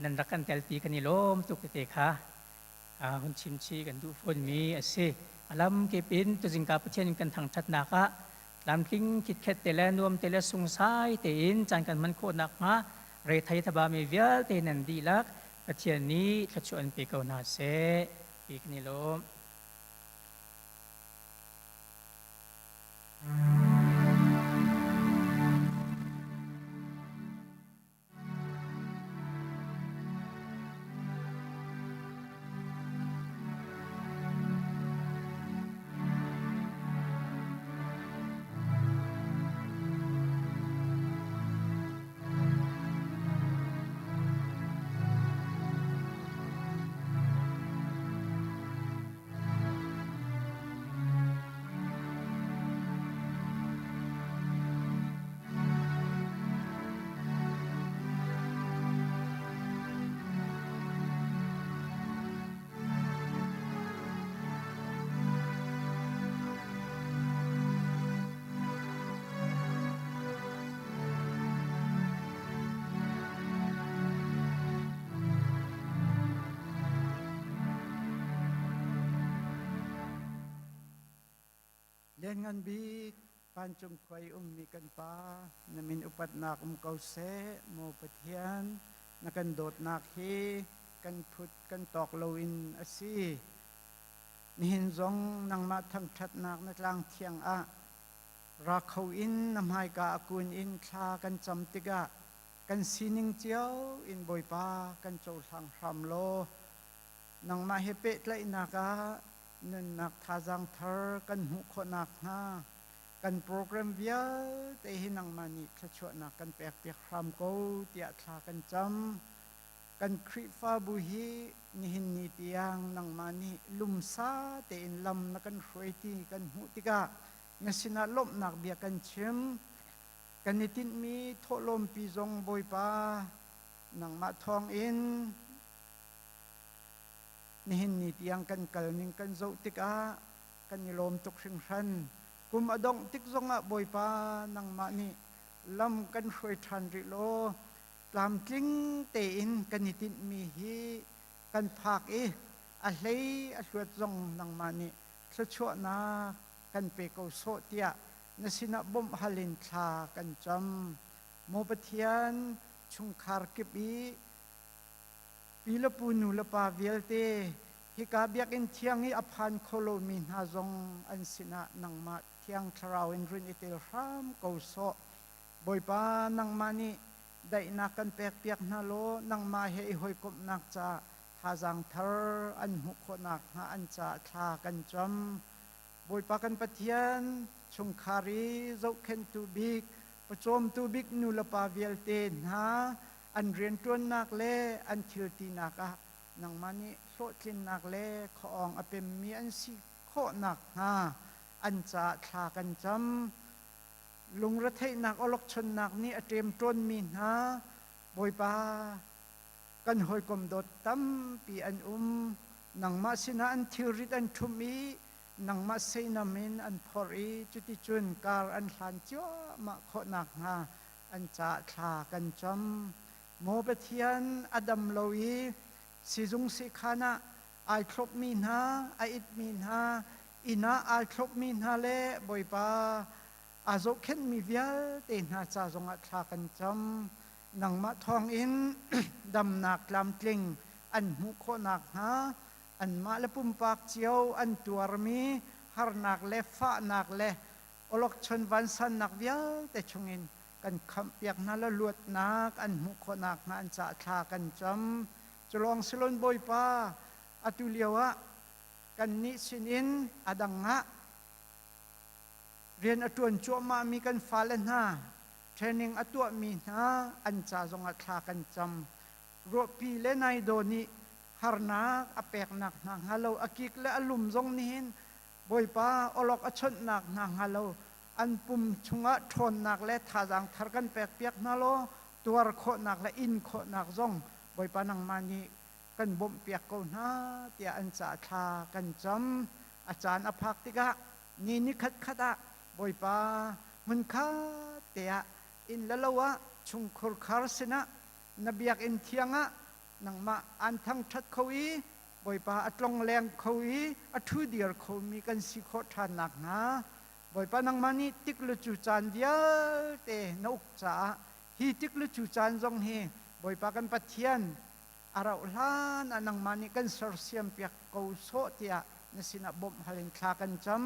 nan rak kan telpi kan i lawm tuk tete kha hun chim chih kan duh fawnmi a si. A lamkip in tuzingka Pathian kan thangṭhatnak ah tlamtling khitkhet te le nuam te le sungsai tein caan kan hman khawh nakhnga rethei thabami vialte nan dihlak Pathian nih thluachuah an pe ko hna seh ti kan i lawm. Lianngan bik vancung khua i ummi kan Pa, na min upatnak um ko seh, maw Pathian, na kan dawtnak hi kan phut kan tawk loin a si. Nihin zong nangmah thangṭhatnak na tlang thiang ah ra kho in na hmaika a kun in thla kan cam tikah kan sining cio in Bawipa kan cohlang hram law nangmah he pehtlaihnak ah nunnak thazaang thar kan hmuh khawh nakhnga kan program vialte hi nangmah nih thluachuahnak kan pekpiak hram ko tiah thla kan cam. Kan Khrihfabu hi nihin ni tiang nangmah nih lumsa tein lam na kan hruai ti kan hmuh tikah na sinah lawmhnak bia kan chim. Kan i tinhmi thawhlawmpi zong Bawipa nangmah thawngin nihin ni tiang kan kal ning kan zoh tikah kan i lawm tuk hringhran. Kum a dongh tik zongah Bawipa nangmah nih lam kan hruai ṭhan rih law tlamtling tein kan i tinhmi hi kan phak i a hlei a hluat zong nangmah nih thluachuahnak kan pe ko sawh tiah na sinah bawmh hal in thla kan cam. Maw Pathian, chungkhar kip i pi le pu nu le pa vialte hika biakinn thiang i a phan kho lomi hna zong an sinah nangmah Thiang Thlarau in run i tel hram ko sawh. Bawipa, nangmah nih daihnak kan pekpiak hna law nangmah he i hawikomhnak caah thazaang thar an hmuh khawh nakhnga an caah thla kan cam. Bawipa kan Pathian, chungkhar i zohkhenhtu bik, pawcawmtu bik nu le pa vialte hna an rianṭuannak le an thiltinak ah nangmah nih hlawhtlinnak le khuaawng a pemmi an si khawh nakhnga an caah thla kan cam. Lungretheihnak awlokchonnak nih a ṭemṭawnmi hna Bawipa kan hawikom dawt tampi an um. Nangmah sinah an thilrit an ṭhumh i nangmah seinam in an phorh i cuticun kar an hlan cuahmah khawh nakhnga an caah thla kan cam. Maw Pathian, a dam lo i sizung siikhan ah ai thlopmi hna, a itmi hna, inn ah ai thlopmi hna le Bawipa aa zohkhenhmi vialte hna ca zongah thla kan cam. Nangmah thawngin damnak tlamtling an hmuh khawh nakhnga anmah le pumpak cio an tuarmi harnak le fahnak le awlokchon vansannak vialte chungin kan khamhpiak hna le luatnak an hmuh khawh nakhnga an caah thla kan cam. Culawng silon Bawipa, atu lio ah kannih sinin a dang ah rian a ṭuan cuahmahmi kan fale hna, training a tuahmi hna an ca zongah thla kan cam. Ruahpi le naidaw nih harnak a peknak hna hnga lo, a kik le a lum zong nihin Bawipa awlok a chawnhnak hna hnga lo, an pum chungah ṭhawnnak le thazaang thar kan pekpiak hna law tuar khawhnak le in khawhnak zong Bawipa nangmah nih kan bawmhpiak ko hna tiah an caah thla kan cam. A caan a phak tikah ni ni khatkhat ah Bawipa hmunkhat te ah inn le lo ah chungkhur khar sinah na biakinn thiang ah nangmah aan thangṭhat kho i Bawipa a tlongleng kho i a ṭhudir khomi kan si khawh ṭhan nakhnga Bawipa nangmah nih tik le cu caan vialte na uk caah hi tik le cu caan zong hi Bawipa kan Pathian a rauh hlan ah nangmah nih kan sersiam piak ko sawh tiah na sinah bawmh hal in thla kan cam.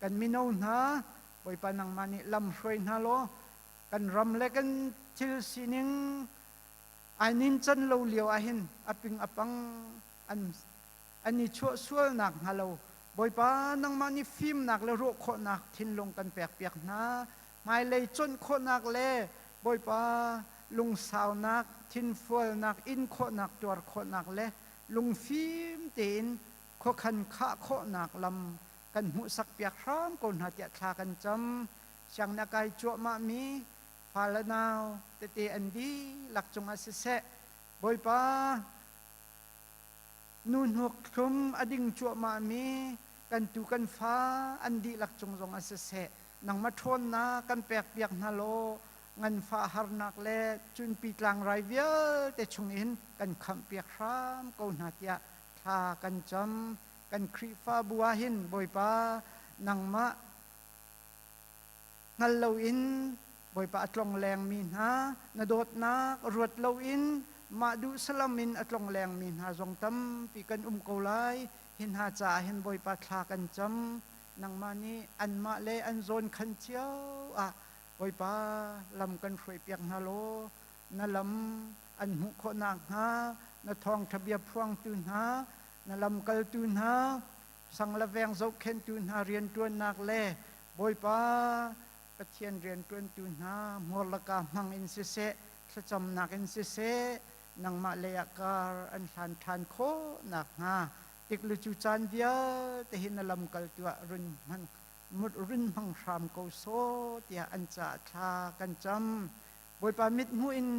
Kan mino hna Bawipa nangmah nih lam hruai hna law kan ram le kan thil sining ai nincan lo lio ahhin a ping a pang an an i chuah sual nak hnga lo Bawipa nangmah nih fimnak le ruah khawhnak thinlung kan pekpiak hna. Hmailei conh khawhnak le Bawipa lungsaunak, thinfualnak, in khawhnak, tuar khawhnak le lungfim tein khuakhan khah khawhnak lam kan hmuhsakpiak hram ko hna tiah thla kan cam. Sianginn a kai cuahmahmi fa le nau tete an dihlak cungah siseh, Bawipa nu hnuk thlum a ding cuahmahmi kan tu kan fa an dihlak cung zongah siseh, nangmah ṭhawnnak kan pekpiak hna law nganfah harnak le cunpi tlangrai vialte chungin kan khamhpiak hram ko hna tiah thla kan cam. Kan Khrihfabu ah hin Bawipa nangmah hngal loin Bawipa a tlonglengmi hna na dawtnak ruat loin mah duh salam in a tlonglengmi hna zong tampi kan um ko lai. Hi hna caah hin Bawipa thla kan cam. Nangmah nih anmah le an zawn khan cio ah Bawipa lam kan hruaipiak hna law na lam an hmuh khawh nakhnga na thawngṭha bia phuangtu hna na lamkaltu hna sang le veng zohkhenhtu hna rianṭuannak le Bawipa Pathian rianṭuantu hna hmurlaka hmang in siseh thlacamnak in siseh. nangmah lei ah kar an hlan ṭhan khawh nakhnga tiklu cu caan vialte hi na lamkaltu ah run hmang run hmang hram ko sawh tiah an caah thla kan cam. Bawipa mithmuh in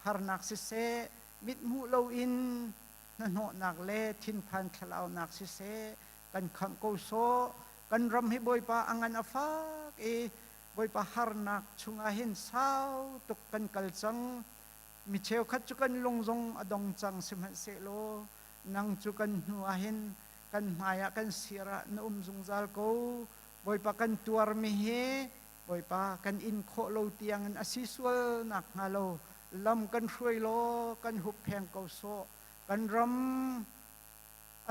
harnak siseh, mithmuh loin hnahnawhnak le thinphan thlalaunak siseh, kan khamh ko sawh. Kan ram hi Bawipa a ngan a fak i Bawipa harnak chungah hin sau tuk kan kal cang. Mi cheukhat cu kan lung zong a dong cang sihmanhsehlaw nang cu kan hnu ah hin kan hmai ah kan sir ah na um zungzal ko. Bawipa kan tuarmi hi Bawipa kan in khawh lo tiangin a si sual nakhnga lo lam kan hruai law kan huppheng ko sawh. Kan ram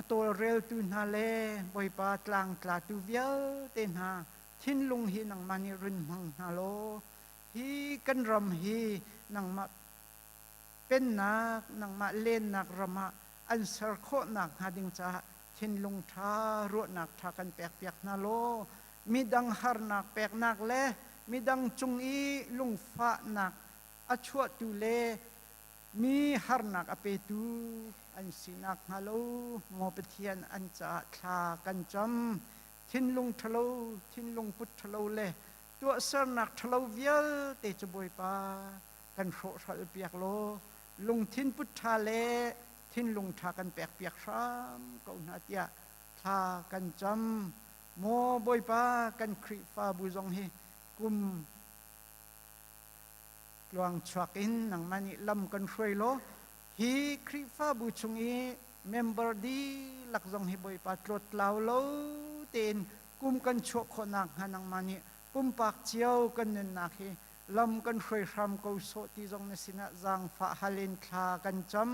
a tawlreltu hna le Bawipa tlangtlatu vialte hna thinlung hi nangmah nih run hmang hna law hi kan ram hi nangmah pennak nangmah lennak ram ah an ser khawh nakhnga ding caah thinlung ṭha ruahnak ṭha kan pekpiak hna law midang harnak peknak le midang cung i lungfahnak a chuahtu le mi harnak a petu an si nakhnga lo maw Pathian an caah thla kan cam. Thinlung ṭhalo, thinlung put ṭhalo le tuahsernak ṭhalo vialte cu Bawipa kan hrawhhralh piak law lungthin put ṭha le thinlung ṭha kan pekpiak hram ko hna tiah thla kan cam. Maw Bawipa kan Khrihfabu zong hi kum tluang chuak in nangmah nih lam kan hruai law hi Khrihfabu chung i member dihlak zong hi Bawipa tlawttlau lo tein kum kan chuah khawh nakhnga nangmah nih pumpak cio kan nunnak hi lam kan hruai hram ko sawh ti zong na sinah zaangfah hal in thla kan cam.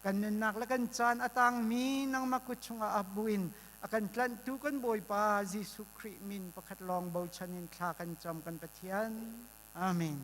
Kan nunnak le kan caan a tangmi nangmah kut chungah ap buin a kan tlanhtu kan Bawipa Jesuh Khrih min pakhat lawng bochan in thla kan cam kan Pathian. Amen.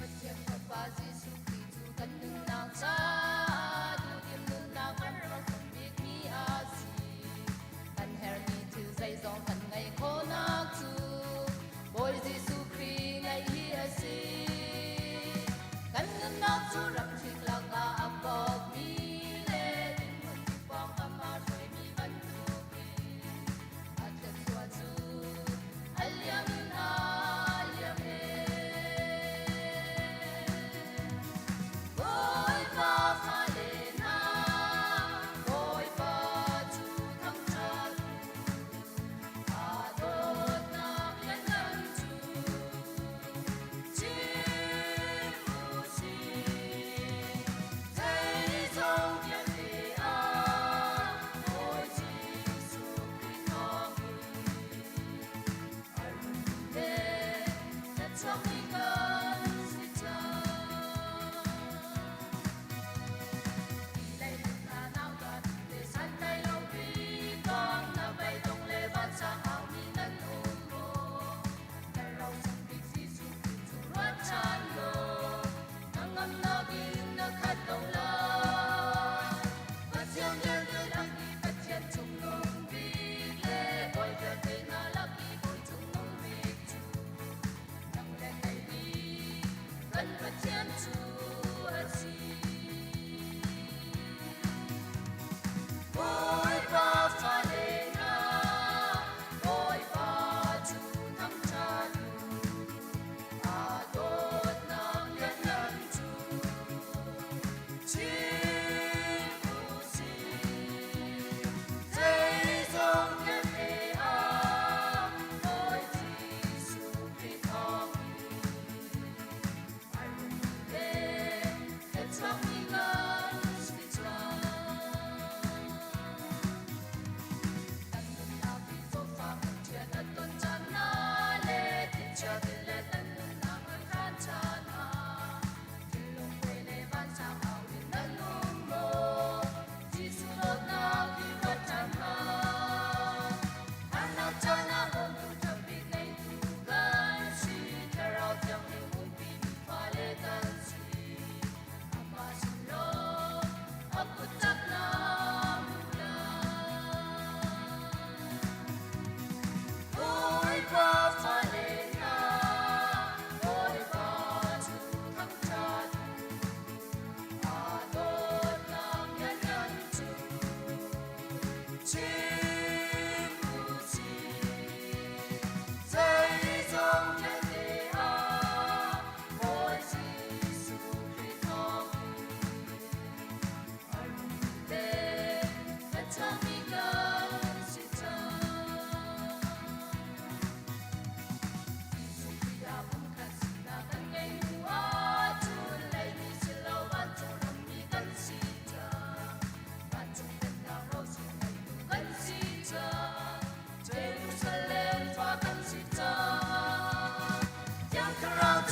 Pathian Fapa Jesuh Khrih cu kan nunnak caah duhdim nunnak kan rak bikmi a si. Kan herhmi thil zeizong kan ngeih khawhnak cu Bawi Jesuh Khrih ngeih hi a si. Kan nunnak cu ramhrik lakah a bawkmi le dinhmun pawngkam ah hruaimi bantukin a thluachuah cu a liam in a liam e. Bawipa fale hna, Bawipa cu thangṭhat u. Aa dawtnak lianngan cu chim u sih. Zeizong vialte ah Bawi Jesuh Khrih thawngin a run le na chuakmi kan si cang.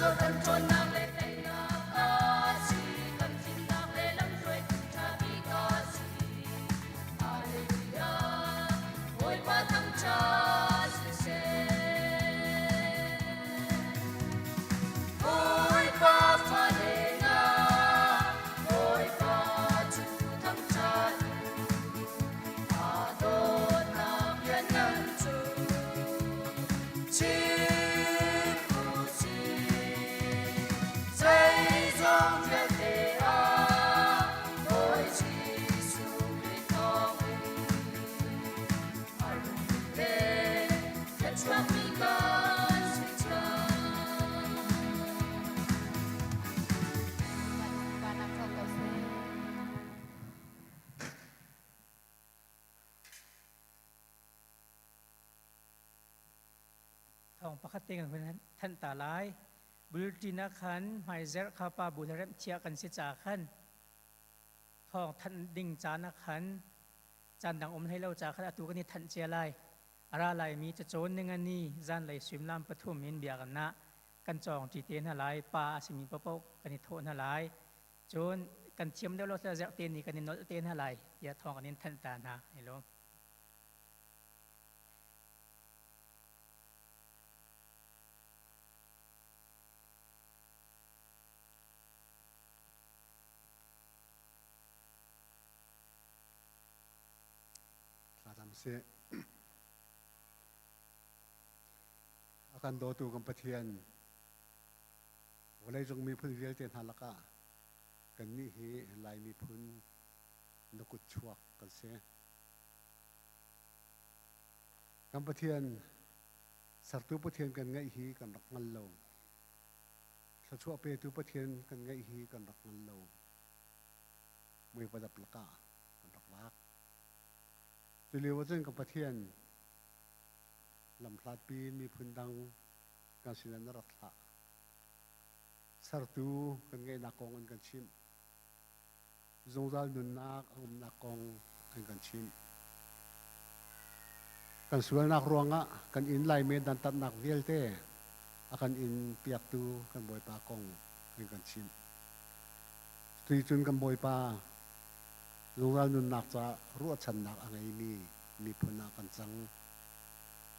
cu kan ṭhawnnak le teinak a si, kan fimnak le lamhruaitu ṭha bik a si. Hallelujah, Bawipa thangṭhat siseh. Bawipa fale hna, Bawipa cu thangṭhat u. Aa dawtnak lianngan cu chim u sih. Zeizong vialte ah Bawi Jesuh Khrih thawngin a rung le thluachuakmi kan si cang. Bawipa ko seh. Thawng pakhat te kan hun thanh ta lai. Bulletin ah khan hmaizerh kha pa bu le remh thiah kan si ca khan thawng thanh ding caan ah khan caan dang um hlei lo ca khan atu kan i thanh cia lai. A ra laimi cacawn ningani zanlei suimilam 3 in biakinn ah kan cawng ṭi te hna lai. Pa a simi paohpaoh kan i thawh hna lai. Cun kan thiam deuh lo zarhte ni kan i nolh te hna lai tiah thawng kan in thanh ta hna. I lawm. Thlacam sih. A kan dawtu kan Pathian, vawleicung miphun vialte hna lakah kannih hi Lai miphun na kut chuak kan si. Kan Pathian, sertu Pathian kan ngeih hi kan rak hngal lo. Thluachuah petu Pathian kan ngeih hi kan rak hngal lo. Mui padap lakah kan rak lak. Culio ahcun kan Pathian lamhlatpi in miphun dang kan sinah na rak thlah. Sertu kan ngeihnak kong an kan chimh. Zungzal nunnak a umnak kong an kan chimh. Kan sualnak ruangah kan inn laimi dantatnak vialte a kan in piaktu kan Bawipa kong an kan chimh. Cuticun kan Bawipa zungzal nunnak caah ruahchannak a ngeimi miphun ah kan cang.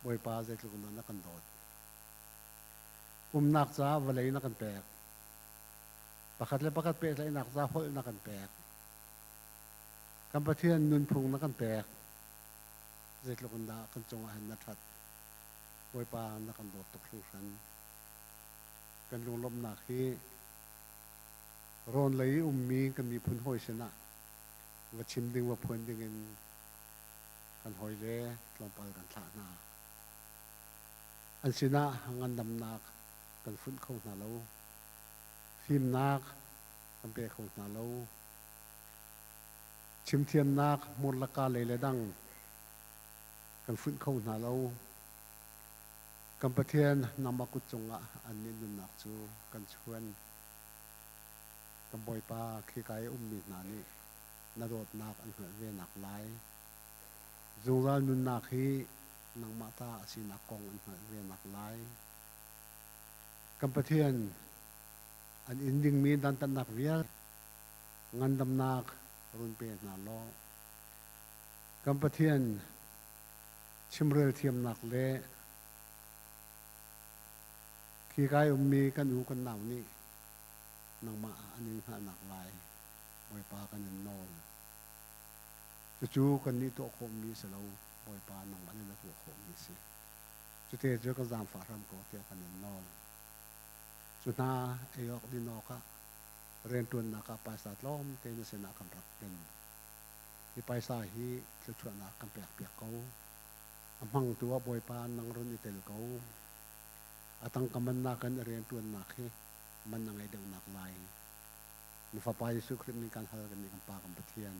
Bawipa zeitluk in dah na kan dawt. Umnak caah vawlei na kan pek. Pakhat le pakhat pehtlaihnak ca holh na kan pek. Kan Pathian nunphung na kan pek. Zeitluk in dah kan cungah hin na ṭhat. Bawipa na kan dawt tuk hringhran. Kan lunglawmhnak hi rawn lei i ummi kan miphun hawi sinah va chim ding va phuan ding in kan hawile tlawmpal kan thlah hna. An sinah ngandamnak kan funh kho hna lo. Fimnak kan pe kho hna lo. Chimthiamnak hmurlaka lei le dang kan funh kho hna lo. Kan Pathian nangmah kut cungah annih nunnak cu kan chuan. Kan Bawipa khika i ummi hna nih na dawtnak an hngalh ve nak lai. Zungzal nunnak hi nangmah ta a sinak kong an hngalh ve nak lai. Kan Pathian an inn dingmi dantatnak vialte ngandamnak run pe hna law kan Pathian chimrel thiamnak le khikai ummi kan u kan nau nih nangmah an in hngalhnak lai Bawipa kan in nawl. Cucu kannih tuah khawhmi si lo, Bawipa nangmah nih na tuah khawhmi si. Cute cu kan zaangfah hram ko tiah kan in nawl. Cu hna ei awk din awkah rianṭuannak ah paisa tlawmte na sinah kan rak ken. Hi paisa hi thluachuahnak kan pekpiak ko. A hmangtu ah Bawipa nang run i tel ko. A tangka man nakin a rianṭuannak hi man a ngei deuhnak lai. Na Fapa Jesuh Khrih min kan hal kan nih kan Pa kan Pathian.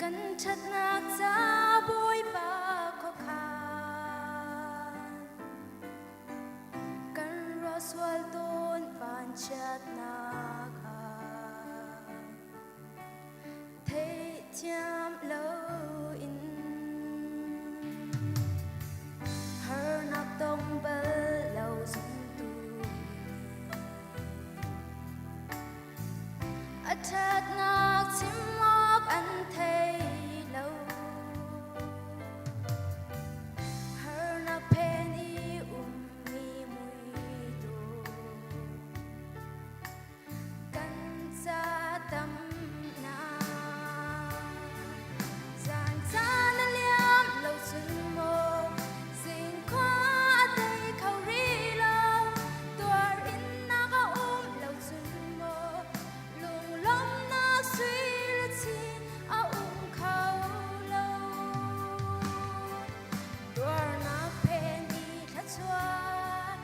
Kan ṭhatnak ca Bawipa khuakhan. Kan ruah sual tawn vanchiatnak ah. Theihthiam loin harnak tong bal lo zumtu nih a ṭhatnak chim awk an thei lo. Harnak phen i ummi muidawh Kan ca tamnak zan caan a liam lo cun maw zingkhua a tei kho rih lo tuar innak a um lo cun maw lunglawmhnak sui le chin a um kho lo tuarnak phen i thluachuah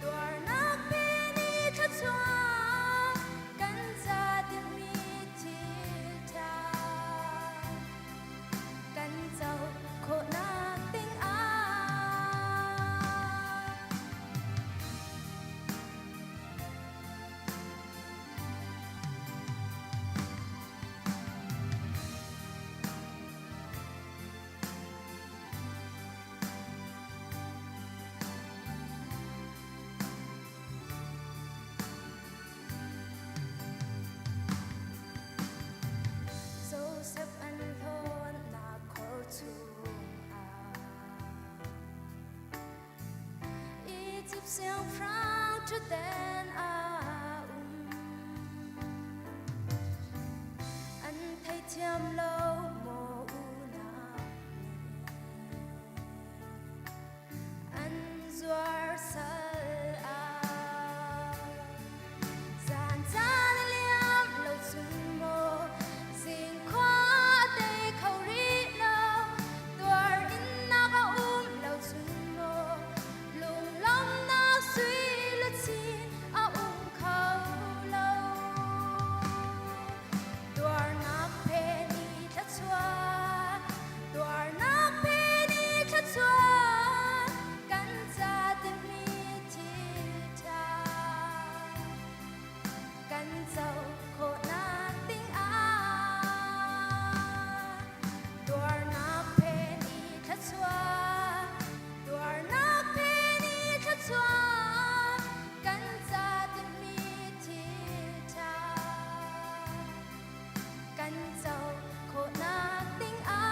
Tuarnak pe nih thluachuah kan ca tinhmi thil ṭha kan co khawhnak ding ah. Joseph an hlawnnak khor chungah Egypt siangpahrang ṭhutden ah um. An theithiam lo maw unau An zuar sal ah zan caan a liam lo cun maw zingkhua a tei kho rih lo tuar innak a um lo cun maw lunglawmhnak sui luchin a um kho lo tuarnak phen i thluachuah tuarnak phen i thluachuah kan ca timi thil ṭha kan co khawhnak ding ah tuarnak phen i thluachuah tuarnak phen i thluachuah kan ca timi thil ṭha kan co khawhnak ding ah.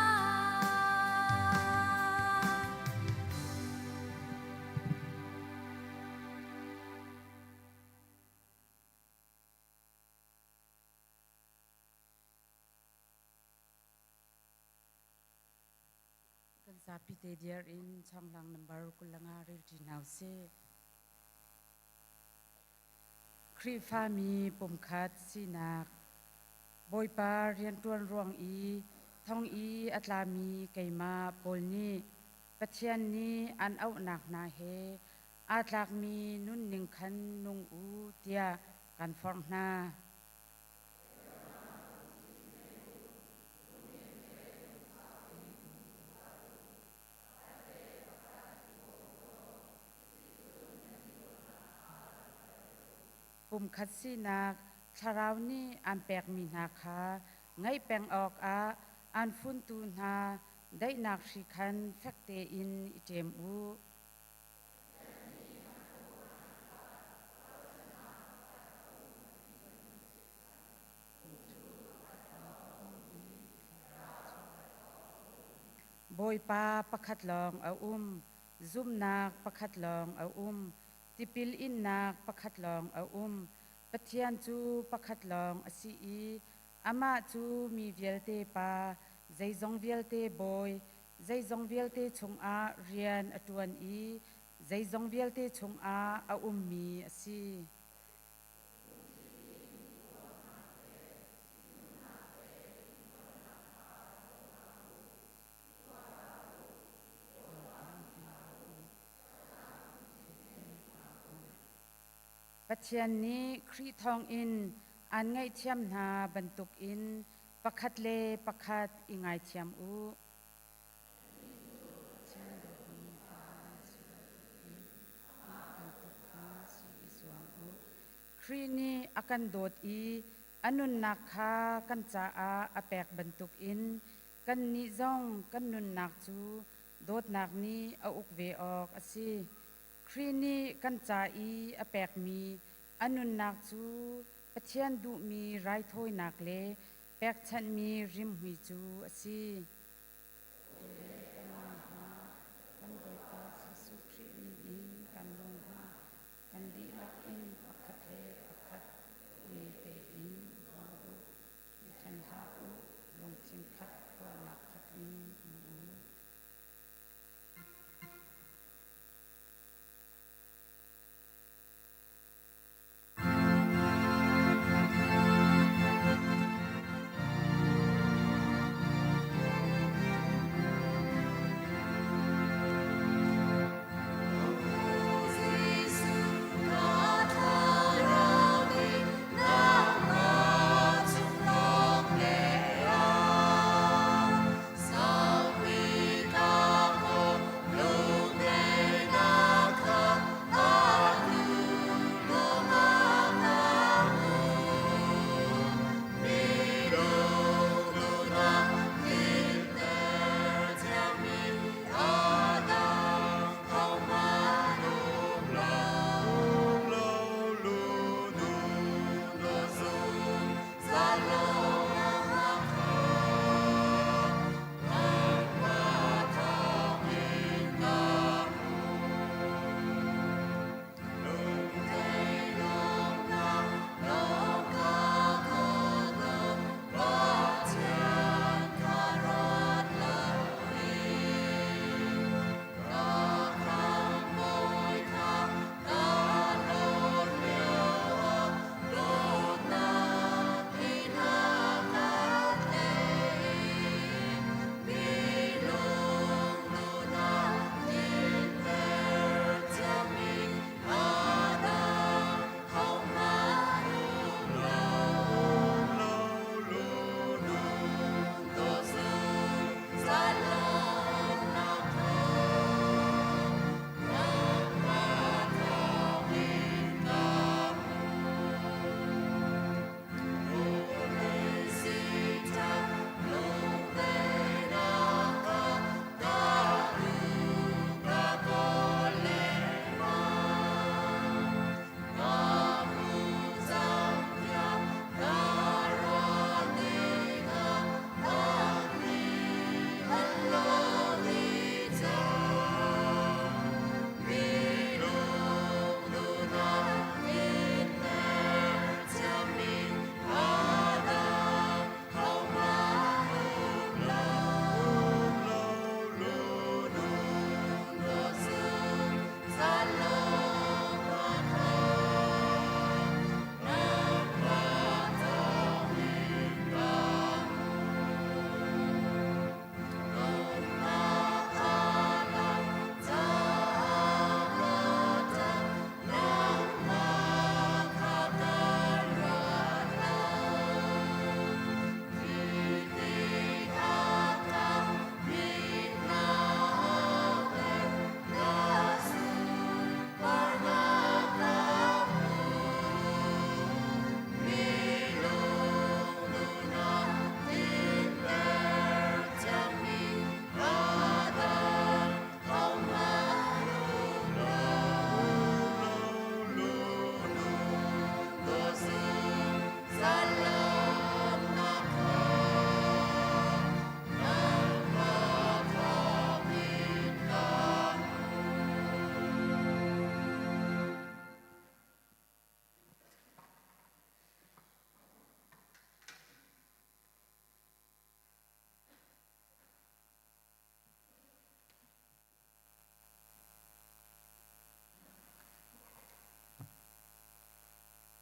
Kan zapi te diar in chawnglang number 25 rel ṭi hna usih. Khrihfami pumkhat sinak Bawipa rianṭuan ruang i thong i a tlami keimah Paul nih Pathian nih an auhnak hna he aa tlakmi nunning khan nung u tiah kan forh hna. Pumkhat sinak thlarau nih aan pekmi hna kha ngaih peng awkah aan funtu hna daihnak hri khan fek tein i ṭem u. Bawipa pakhat lawng a um, zumhnak pakhat lawng a um, tipil innak pakhat lawng a um. Pathian cu pakhat lawng a si i amah cu mi vialte Pa, zeizong vialte Bawi, zeizong vialte chungah rian a ṭuan i zeizong vialte chungah a ummi a si. Pathian nih Khrih thawngin aan ngaihthiam hna bantukin. Pakhat le pakhat i ngaithiam u. Khrih nih a kan dawt i a nunnak kha kan caah a pek bantukin kannih zong kan nunnak cu dawtnak nih a uk ve awk a si. Khrih nih kan ca i a pekmi a nunnak cu Pathian duhmi raithawinak le pekchanhmi rimhmui cu a si. Kan Bawipa Jesuh Khrih min in kan lung hna. Kan dihlak in pakhat le pakhat mi tein hmang u. I ṭhen hlah u, lungthin khat ruahnak khat in um u.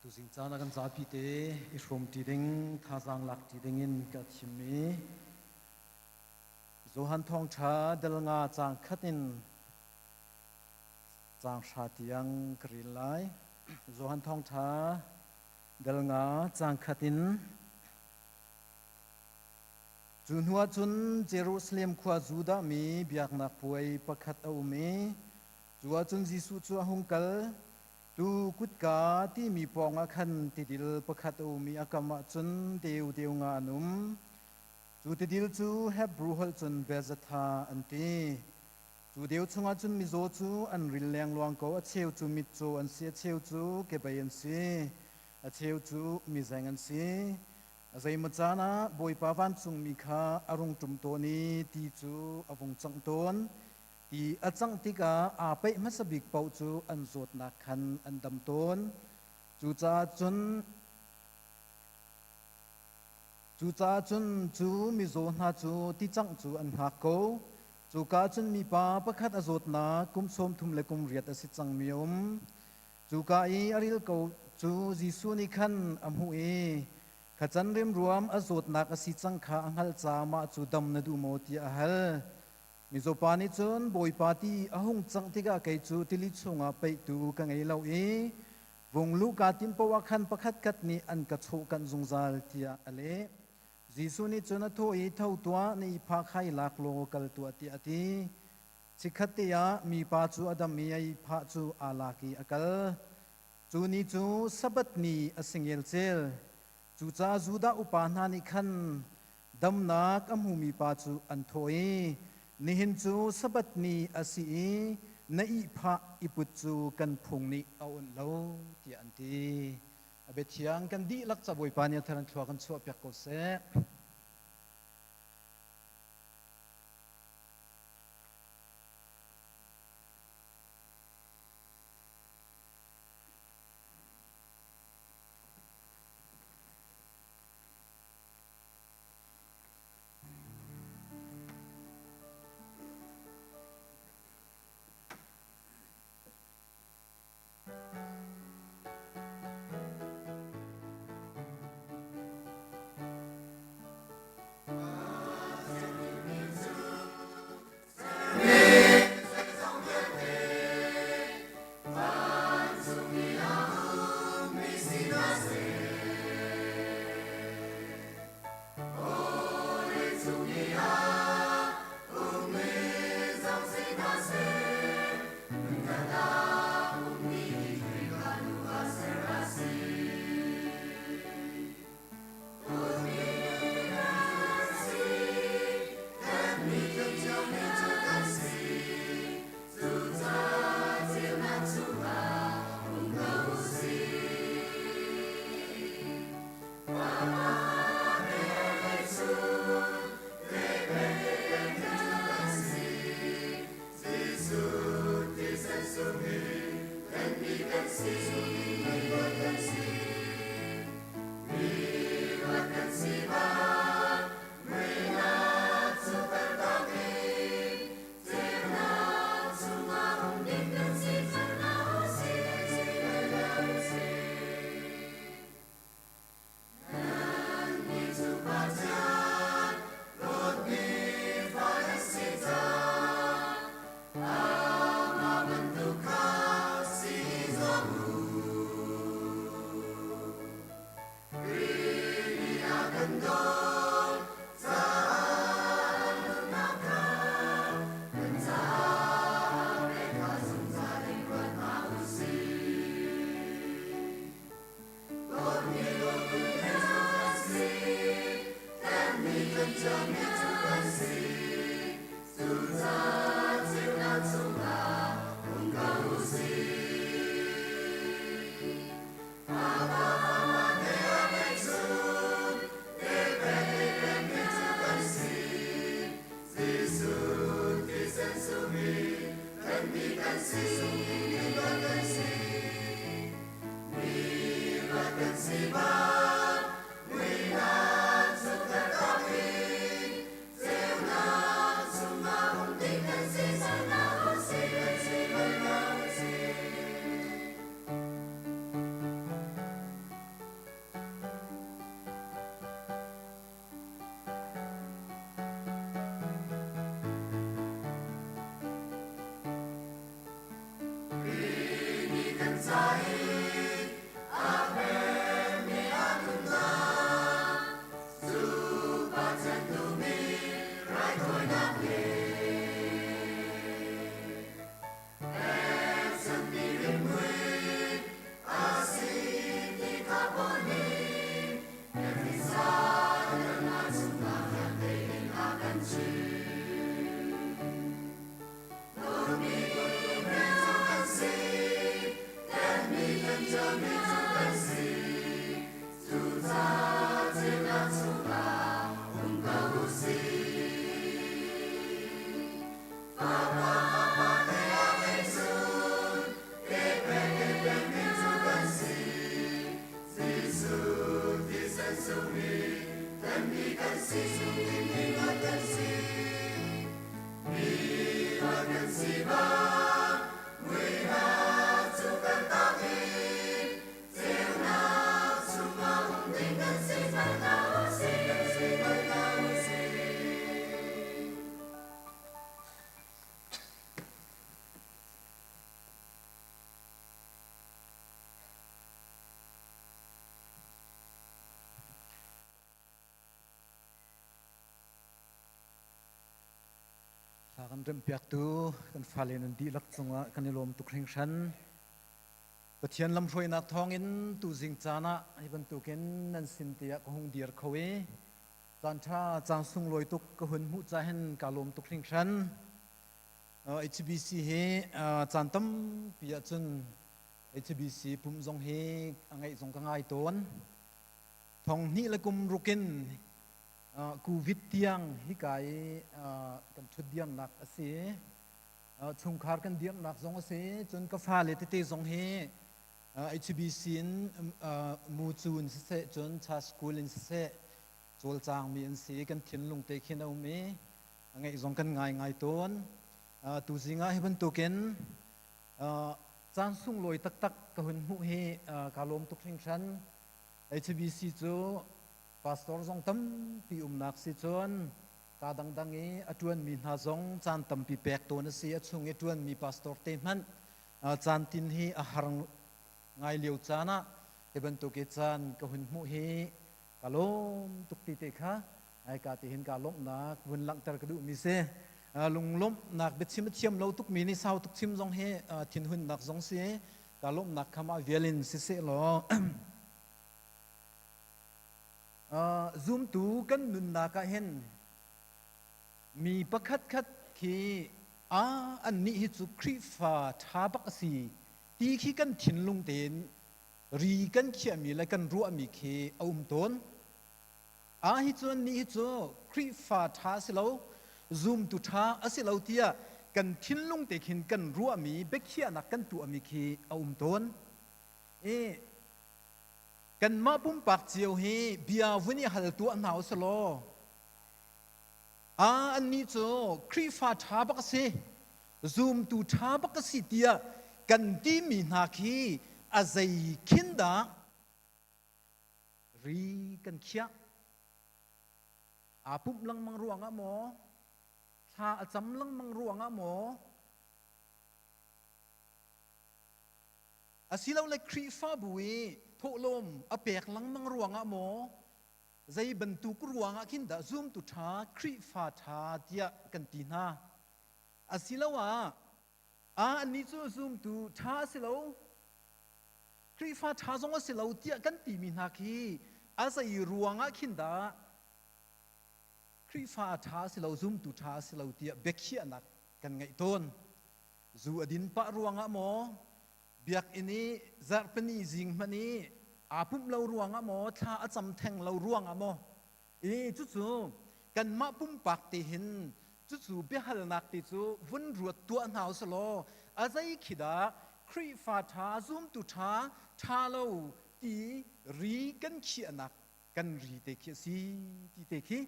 Tuzing caan ah kan zapi te i hrawmṭi ding, thazaang lakṭi ding in ka thim i Johan Thawngṭha dal nga caang khat in caang hra tiang ka rel lai. Johan Thawngṭha dal nga caang khat in. Cu hnuah cun Jerusalem khua Judah mi biaknak puai pakhat a um i cu ah cun Jesuh cu a hung kal. Tuu kutka timi pawngah khan tidil pakhat a um i a kam ah cun deu deu nga an um. Cu tidil cu Hebru holh cun Bethzatha an ti. Cu deu chungah cun mizaw cu an ril lengluang ko, a cheu cu mitcaw an si, a cheu cu kebei an si, a cheu cu mizeng an si. A zeimaw caan ah Bawipa vancungmi kha a rung ṭum tawn i ti cu a vung cangh tawn. Ti a cangh tikah aa peih hmasa bik paoh cu an zawtnak khan an dam tawn. Cucaah cun Cucaah cun cu mizaw hna cu ticangh cu an hngak ko. Cuka cun mipa pakhat a zawtnak kum sawm thum le kum riat a si cangmi a um. Cuka i a ril ko cu Jesuh nih khan a hmuh i kha can remruam a zawtnak a si cang kha a hngalh caah mah cu dam na duh maw tiah a hal. Mizaw pa nih cun Bawipa ti a hung cangh tikah kei cu tili chungah peihtu ka ngei lo i vung luh kaa timh paoh ah khan pakhatkhat nih an ka chawhkanh zungzal tiah a leh. Jesuh nih cun a thawh i tho tuah na ihphah kha i lak law kal tuah tiah a ti. Chikkhat te ah mipa cu a dam i a ihphah cu aa lak i a kal. Cu ni cu Sabbath ni a si ngelcel. Cucaah Judah upa hna nih khan damnak a hmumi pa cu an thawh i nihin cu Sabbath ni a si i na ihphah i put cu kan phung nih a awnh lo tiah an ti. A biathiang kan dihlak ca Bawipa nih a thar in thlua kan chuahpiak ko seh. Thla kan remhpiaktu kan fale nan dihlak cungah kan i lawm tuk hringhran. Pathian lamhruainak thawngin tuzing caan ah hi bantukin nan sin tiah ka hung dir kho i caan ṭha caan sunglawi tuk ka hun hmuh ca hin kaa lawm tuk hringhran. HBC hi caan tampi ahcun HBC pumh zong hi a ngaih zong ka ngai tawn. Thong hnih le kum ruk in Covid tiang hika i kan ṭhut diamnak a si. Chungkhar kan dirhnak zong a si. Cun ka fale tete zong hi HBC in mucu in siseh, cun cha school in siseh, cawlcangmi an si. Kan thinlung te khin a um i a ngeih zong kan ngai ngai tawn. Tuzing ah hi bantukin caan sunglawi taktak ka hun hmuh hi kaa lawm tuk hringhran. HBC cu pastor zong tampi umnak si cun ka dangdang i a ṭuanmi hna zong caan tampi pek tawn a si. A chung i ṭuanmi pastor te hmanh caan tin hi a har ngai lio caan ah hi bantuk i caan ka hun hmuh hi ka lawm tuk ti te kha ai ka ti hin ka lawmhnak vun langhter ka duhmi si. Lunglawmhnak biachim a thiam lo tukmi nih sau tuk chim zong hi thinhunnak zong si. Ka lawmhnak kha mah vial in siseh law Zumtu kan nunnak ah hin mi pakhatkhat khi a annih hi cu Khrihfa ṭha bak a si ti khi kan thinlung tein ri kan khiahmi le kan ruahmi khi a um tawn. A hi cu annih hi cu Khrihfa ṭha a si lo, zumtu ṭha a si lo tiah kan thinlung te khin kan ruahmi biakhiahnak kan tuahmi khi a um tawn. I Kanmah pumpak cio hi bia vun i hal tuah hna u law a annih cu Khrihfa ṭha bak a si, zumtu ṭha bak a si tiah kan timi hna khi a zei khin dah ri kan khiah? Aa pumh lengmang ruangah maw? Thla a cam lengmang ruangah maw? Asilole Khrihfabu i thawhlawm a pek lengmang ruangah maw zei bantuk ruangah khin dah zumtu ṭha Khrihfa ṭha tiah kan ti hna? Asiloah a annih cu zumtu ṭha a si lo, Khrihfa ṭha zong a si lo tiah kan timi hna khi a zei ruangah khin dah Khrihfa ṭha a si lo, zumtu ṭha a si lo tiah biakhiahnak kan ngeih tawn? Zu a din pah ruangah maw, biakinn i zarhpini zing hmanh i aa pumh lo ruangah maw, thla a cam theng lo ruangah maw, i cucu kanmah pumpak te hin cucu biahalnak te cu vun ruat tuah hna u law a zei khi dah Khrihfa ṭha, zumtu ṭha, ṭha lo ti ri kan khiahnak kan ri te khi a si ti te khi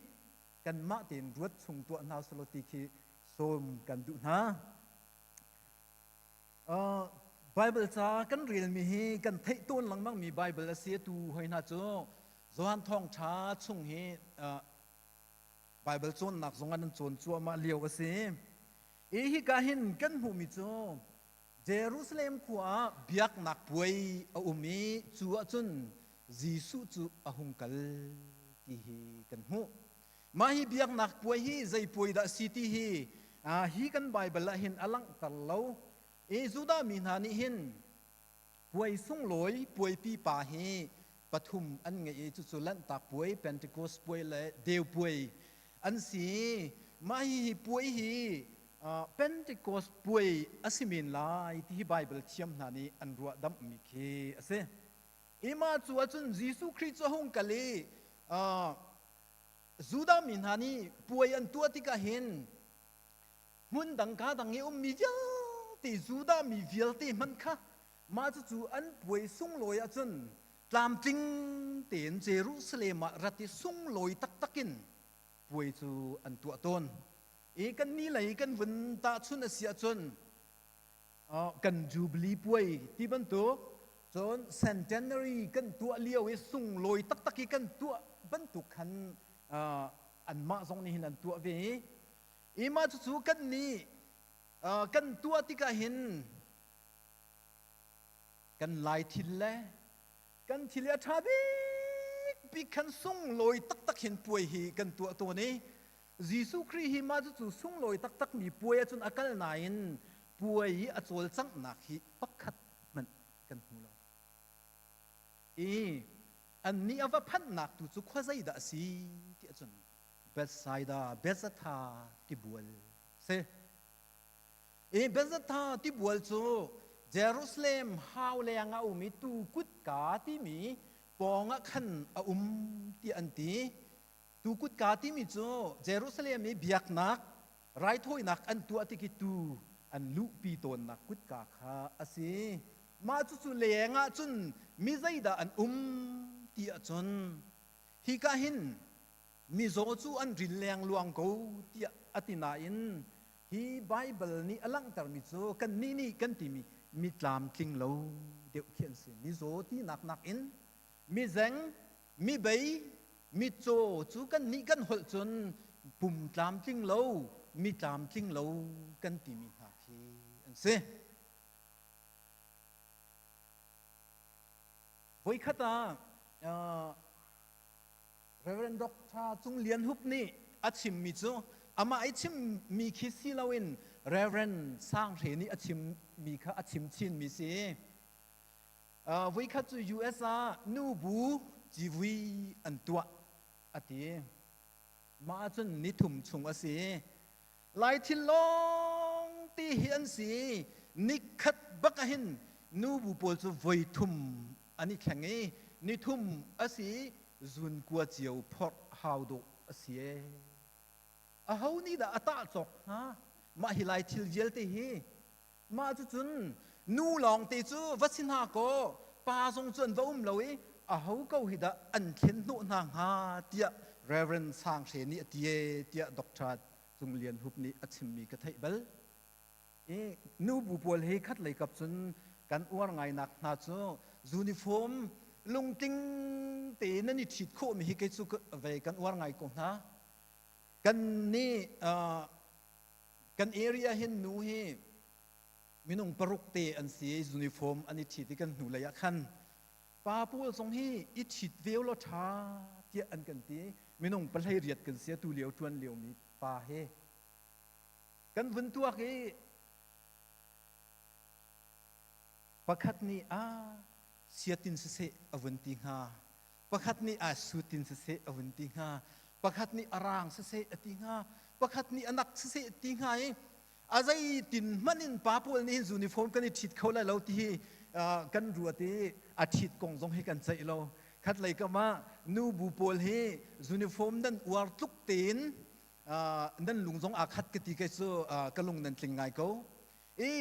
kanmah tein ruat chung tuah hna selaw ti khi sawm kan duh hna. Uh, Bible ca kan relmi hi kan theih tawn lengmangmi Bible a si tu hoi hna cu Johan Thawngṭha chung hi uh, Bible cawnnak zong an cawn cuahmah lio a si. I hika hin kan hmuhmi cu Jerusalem khua ah biaknak puai a um i cu ahcun Jesuh cu a hung kal ti hi kan hmuh. Mah hi biaknak puai hi zei puai dah si ti hi hi kan Baibal ah hin a langhter lo. I Judah mi hna nih hin puai sunglawi puai pipa hi pathum an ngeih i cucu Lanhtak puai, Pentecost puai le Deu puai an si. Mah hihi puai hi Pentecost puai a si men lai ti hi Baibal thiam hna nih an ruah damhmi khi a si. Ima cu ahcun Jesuh Khrih cu a hung kal i Judah mi hna nih puai an tuah tikah hin Hmun dang ka dang i ummi vialte Judah mi vialte hmanh kha mah cucu an puai sunglawi ahcun tlamtling tein Jerusalem ah rat i sunglawi taktak in puai cu an tuah tawn. I kan ni lei kan vun tahchun a si ahcun kan Jubilee puai ti bantuk cun centenary kan tuah lio i sunglawi taktak i kan tuah bantuk khan anmah zong nih hin an tuah ve i i mah cucu kan nih kan tuah tikah hin kan lai thil le kan thil i a ṭha bik bik khan sunglawi taktak hin puai hi kan tuah tawn i Jesuh Khrih hi mah cucu sunglawi taktakmi puai ahcun a kal nain puai i a cawlcanghnak hi pakhat hmanh kan hmu lo. I annih a va phanhnak tu cu khuazei dah a si ti ahcun Bethsaida, Bethzatha tibual si. I Bethzatha tibual cu Jerusalem hau leng ah a um i tu kutka timi pawng ah khan a um tiah an ti. Tu kutka timi cu Jerusalem i biaknak raithawinak an tuah tik i tu an luhpi tawnnak kutka kha a si. Mah cucu leng ah cun mi zeidah an um ti ahcun hika hin mizaw cu an ril lengluang ko tiah a ti nain hi Baibal nih a langhtermi cu kannih nih kan timi mi tlamtling lo deuh khi an si. Mizaw tinak nakin mizeng mibei mitcaw cu kannih kan holh cun pum tlamtling lo mi tlamtling lo kan timi hna khi an si. Voikhat ah Reverend Dr. Cung Lian Hup nih a chimmi cu amah i chimmi khi si loin Reverend Sang Hre nih a chimmi kha a chim chinmi si. Voikhat cu US ah nubu civui an tuah a ti. Mah ahcun nithum chung a si. Lai thil lawng ti hi an si. Nikhat bak ahhin nubu pawl cu voi thum an i thleng i nithum a si zun kua cio phorh hau dawh a si ee. Aho nih dah a tah cawk hnga? Mah hi lai thil vialte hi Mah cucun nu lawngte cu va si hna kaw pa zong cu an va um lo i aho ko hi dah an thlen hnawh hna hnga tiah Reverend Sang Hre nih a ti ee tiah Dr. Cung Lian Hup nih a chimmi ka theih bal. I nubu pawl hi khat lei kap cun kan uar ngainak hna cu uniform lungtling tein nan i ṭhit khawhmi hi kei cu ve kan uar ngai ko hna. Kan nih Kan area hin nu hi minung paruk te an si uniform an i ṭhit i kan hnu lei ah khan pa pawl zong hi i ṭhit ve law ṭha tiah an kan ti. Minung pahlei riat kan si atu lio ṭuan liomi pa he kan vun tuak i pakhat nih a siatin siseh a vun ti hnga pakhat nih aa sutin siseh a vun ti hnga pakhat nih a rang siseh a ti hnga pakhat nih a nak siseh a ti hnga i a zeitin hmanh in pa pawl nih hin uniform kan i ṭhit kho lai lo ti hi kan ruat i a ṭhit kong zong hi kan ceih lo khat lei kam ah nubu pawl hi uniform nan uar tluk tein nan lung zong aa khat ka ti kei cu ka lung nan tling ngai ko i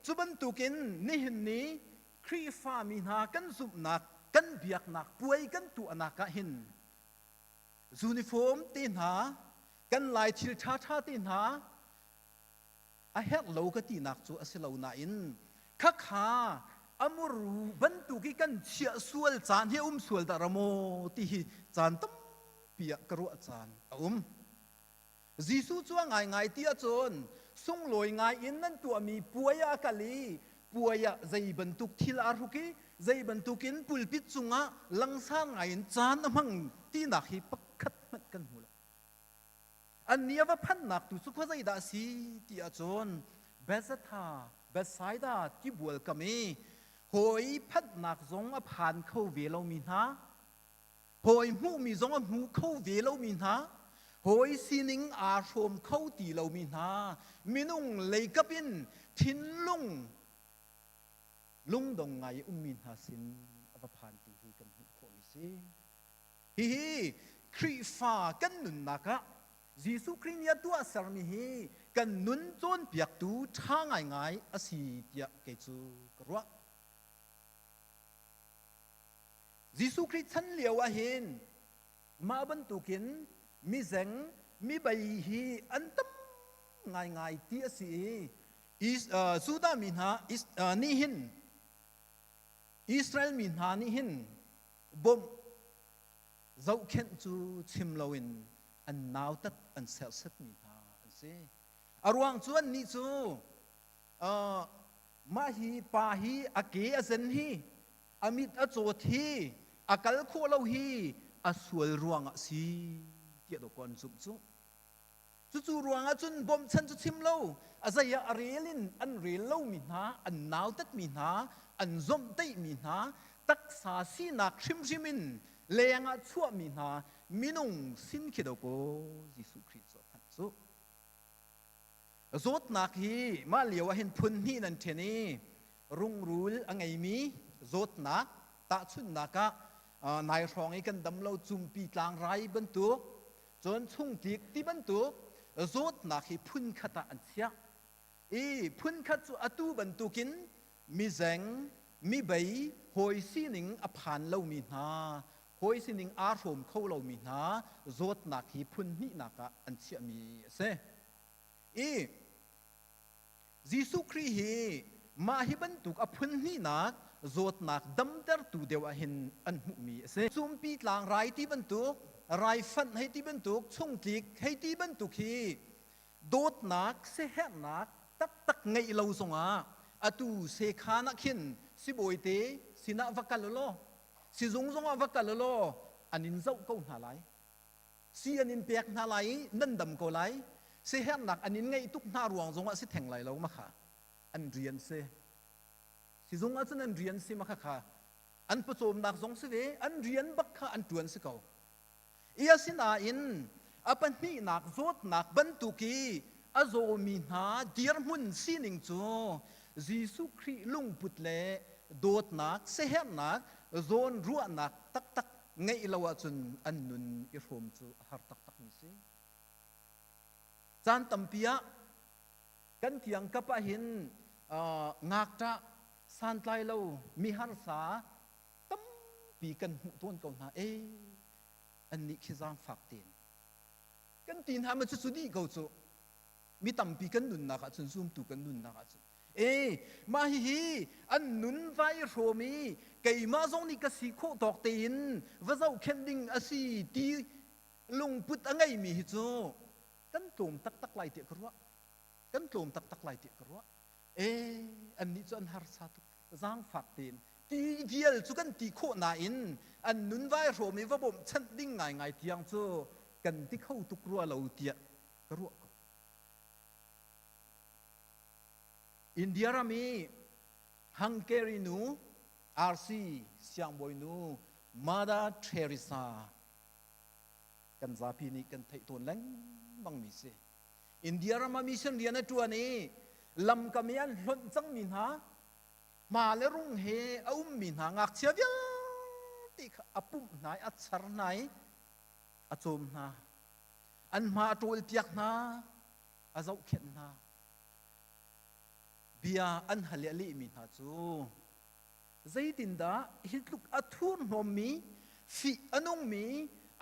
cu bantukin nihin ni Khrihfami hna kan zumhnak, kan biaknak puai kan tuahnak ah hin uniform te hna, kan lai thil ṭhaṭha te hna a herh lo ka tinak cu a si lo nain khakha a muru bantuk i kan chiah sual caan hi a um sual dah maw ti hi caan tampi ah ka ruah caan a um. Jesuh cu a ngaingai ti ahcun sunglawi ngai in nan tuahmi puai ah a kal i puai ah zei bantuk thil aa hruk i zei bantukin pulpit cungah langsar ngai in caan a hmang tinak hi pakhat hmanh kan hmu lo. Annih a va phanhnak tu cu khua zeidah a si ti ahcun Bethesda, Bethsaida tibual kam i hawi phanhnak zong a phan kho ve lomi hna hawi hmuhmi zong a hmu kho ve lomi hna hawi sining aa hrawm kho ti lomi hna minung leikap in thinlung lungdong ngai ummi hna sin a va phan ti hi kan hmuh khawhmi si hihi Khrihfa kan nunnak ah. Jesuh Khrih nih a tuahsermi hi kan nun cawnpiaktu ṭha ngaingai a si tiah kei cu ka ruah. Jesuh Khrih chan lio ah hin mah bantukin mizeng mibei hi an tam ngaingai ti a si i Judah mi hna nih hin Israel mi hna nih hin bawmh zohkhenh cu chim loin an nautat an serhsatmi hna an si. A ruang cu annih cu mah hi pa hi a ke a zen hi a mit a cawt hi a kal khawh lo hi a sual ruangah si tiah dawkaw an zumh cu. Cucu ruangah cun bawmchan cu chim lo a zei ah a rel in an rel lomi hna an nautatmi hna an zomhtaihmi hna taksa sinak hrimhrim in lengah chuahmi hna minung sin khi dawkaw Jesuh Khrih cu a phanh cu. Zawtnak hi mah lio ah hin phun hnih nan ṭhen i rungrul a ngeimi zawtnak tahchunhnak ah nai hrawng i kan dam lo cumpi tlangrai bantuk cun chungtlik ti bantuk zawtnak hi phun khat ah an chiah i phun khat cu atu bantukin mizeng mibei hawi sining a phan lomi hna hawi sining aa hrawm kho lomi hna zawtnak hi phun hnihnak ah an chiahmi a si. I Jesuh Khrih hi mah hi bantuk a phun hnihnak zawtnak damtertu deuh ah hin an hmuhmi a si. Cumpi tlang rai ti bantuk, raifanh hei ti bantuk, chungtlik hei ti bantuk hi dawtnak, siaherhnak taktak ngeih lo zongah atu sekhan ah khin sibawite sinah va kal law sizung zongah va kal law an in zoh ko hna lai. Si an in pek hna lai i nan dam ko lai. Siaherhnak an in ngeih tuk hna ruang zongah si theng lai lo ma kha. An rian si. Sizung ahcun an rian si ma kha kha. An pawcawmnak zong si ve, an rian bak kha an ṭuan si ko. I asinain a pahnihnak zawtnak bantuk i a zawmi hna dirhmun sining cu Jesuh Khrih lungput le dawtnak, siaherhnak, zawnruahnak taktak ngeih lo ahcun an nun i hrawm cu a har taktakmi si. Caan tampi ah kan kiangkap ah hin ngakṭah santlai lo mi harsa tampi kan hmuh tawn ko hna. Ee, annih khi zaangfak tein kan ti hna ma cucu dih ko cu. Mi tampi kan nunnak ahcun zumtu kan nunnak ahcun ee mah hihi an nun vai hrawm i keimah zong nih ka si khawh tawk tein va zohkhenh ding a si ti lungput a ngeimi hi cu kan tlawm taktak lai tiah ka ruah kan tlawm taktak lai tiah ka ruah ee annih cu an harsa tuk zaangfak tein ti vial cu kan ti khawh nain an nun vai hrawm i va bawmhchanh ding ngaingai tiang cu kan ti kho tuk rua lo tiah ka ruah ko. India ram i Hungary nu RC siangbawi nu Mother Teresa kan zapi nih kan theih tawn lengmang mi si. India ram ah mission rian a ṭuan i lamkam i an hlonh cangmi hna hma le rung he a ummi hna ngakchia vialte kha a pumh hna i a char hna i a cawm hna. An hma a ṭawlpiak hna, a zohkhenh hna. Bia an hal i a lehmi hna cu zeitindah hi tluk a thurhnawmmi, fih a nungmi,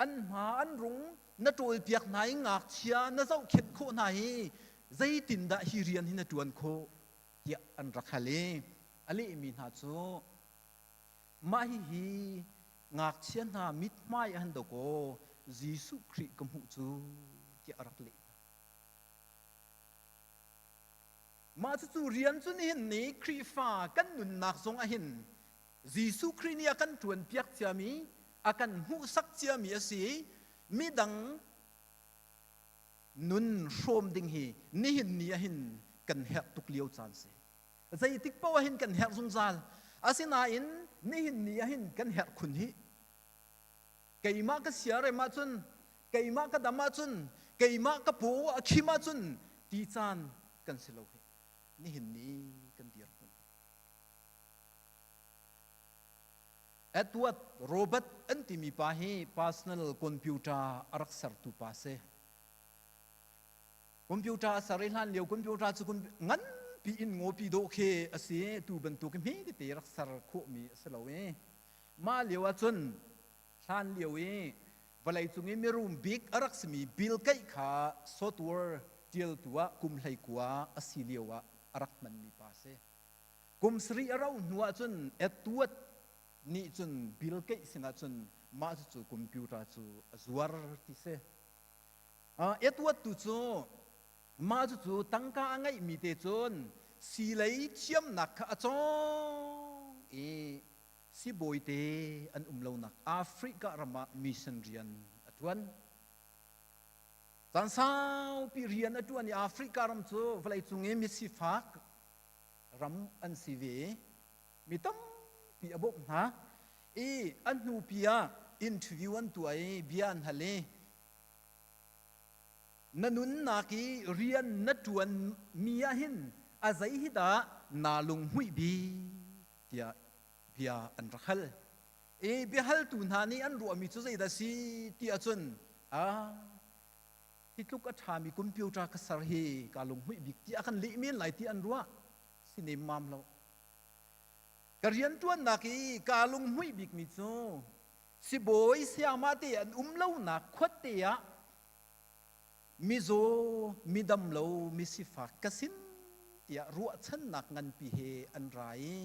an hma an rung na ṭawlpiak hna i ngakchia na zohkhenh khawh hna hi zeitindah hi rian hi na ṭuan khawh tiah an rak hal i a lehmi hna cu Mah hihi ngakchia hna mithmai ah han dawkaw Jesuh Khrih ka hmuh cu tiah a rak leh hna. Mah cucu rian cu nihin ni Khrihfa kan nunnak zong ah hin Jesuh Khrih nih a kan ṭuanpiak ciami, a kan hmuhsak ciami a si i midang nun hrawm ding hi nihin ni ah hin kan herh tuk lio caan si. Zeitik paoh ah hin kan herh zungzal. Asinain nihin ni ah hin kan herh khun hi. Keimah ka siarem ahcun, keimah ka dam ahcun, keimah ka paw a khim ahcun ti caan kan si lo hi. Nihin ni kan dirhmun. Edward Robert an timi pa hi personal computer a rak sertu pa si. Computer a ser i hlan lio computer cu nganpi in ngawpi dawh khi a si. Tu bantuk hme tete rak ser khawhmi a si lo i mah lio ahcun hlan lio i vawleicung i mirum bik a rak simi Bill Gates kha software ṭialtu ah kum 19 a si lio ah a rak hmanmi pa a si. Kum sarih a rauh hnu ahcun Edward nih cun Bill Gates sinah cun mah cucu computer cu a zuar ti si. Edward tu cu mah cucu tangka a ngeihmi te cun silei thiamnak kha a cawng i sibawi te an um lonak Africa ram ah mission rian a ṭuan. Caan saupi rian a ṭuan i Africa ram cu vawleicung i misifak ram an si ve i mi tampi a bawmh hna i a hnupi ah interview an tuah i bia an hal i na nunnak i rian na ṭuan mi ah hin a zei hi dah naa lunghmuih bik tiah bia an rak hal. I biahaltu hna nih an ruahmi cu zeidah si ti ahcun a hi tluk a ṭhami computer ka ser hi kaa lunghmuih bik tiah kan leh men lai ti an ruah si nemmam lo. Ka rianṭuannak i kaa lunghmuih bikmi cu sibawi sayama te an um lonak khuatte ah mizaw, midam lo, misifak ka sin tiah ruahchannak nganpi he an ra i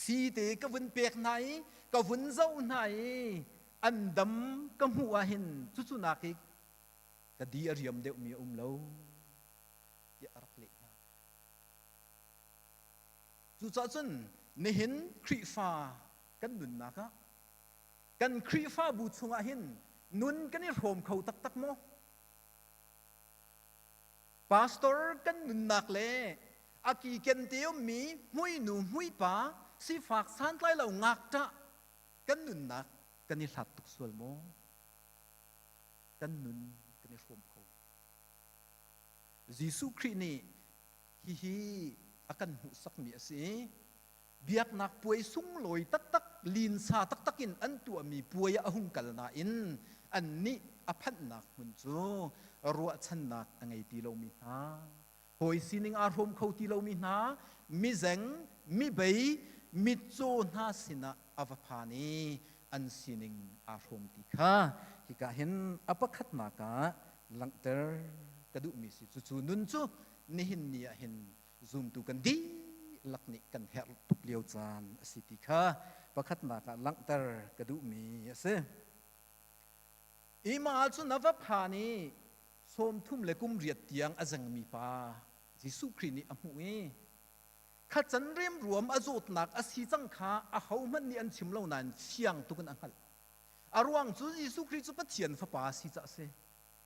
site ka vun pek hna i ka vun zoh hna i an dam ka hmuh ahhin cucu nak i ka di a riam deuhmi a um lo tiah a rak leh hna. Cucaah cun nihin Khrihfa kan nunnak ah kan Khrihfabu chungah hin nun kan i hrawm kho taktak maw? Pastor kan nunnak le a kiken te ummi hmuinu hmuipa sifak santlai lo ngakṭah kan nunnak kan i hlat tuk sual maw? Kan nun kan i hrawm kho. Jesuh Khrih nih hihi a kan hmuhsakmi a si i biaknak puai sunglawi taktak linsa taktak in an tuahmi puai ah a hung kal nain annih a phanhnak hmun cu ruahchannak a ngei ti lomi hna hawi sining aa hrawm kho ti lomi hna mizeng mibei mitcaw hna sinah a va phan i an sining aa hrawm ti kha hika hin a pakhatnak ah langhter ka duhmi si cucu nun cu nihin ni ah hin zumtu kan dihlak nih kan herh tuk lio caan a si ti kha pakhatnak ah langhter ka duhmi a si. Ima cun a va phan i sawm thum le kum riat tiang a zengmi pa Jesuh Khrih nih a hmuh i kha can remruam a zawtnak a si cang kha ahohmanh nih an chim lo nain fiang tuk in a hngalh. A ruang cu Jesuh Khrih cu Pathian fapa a si caah a si.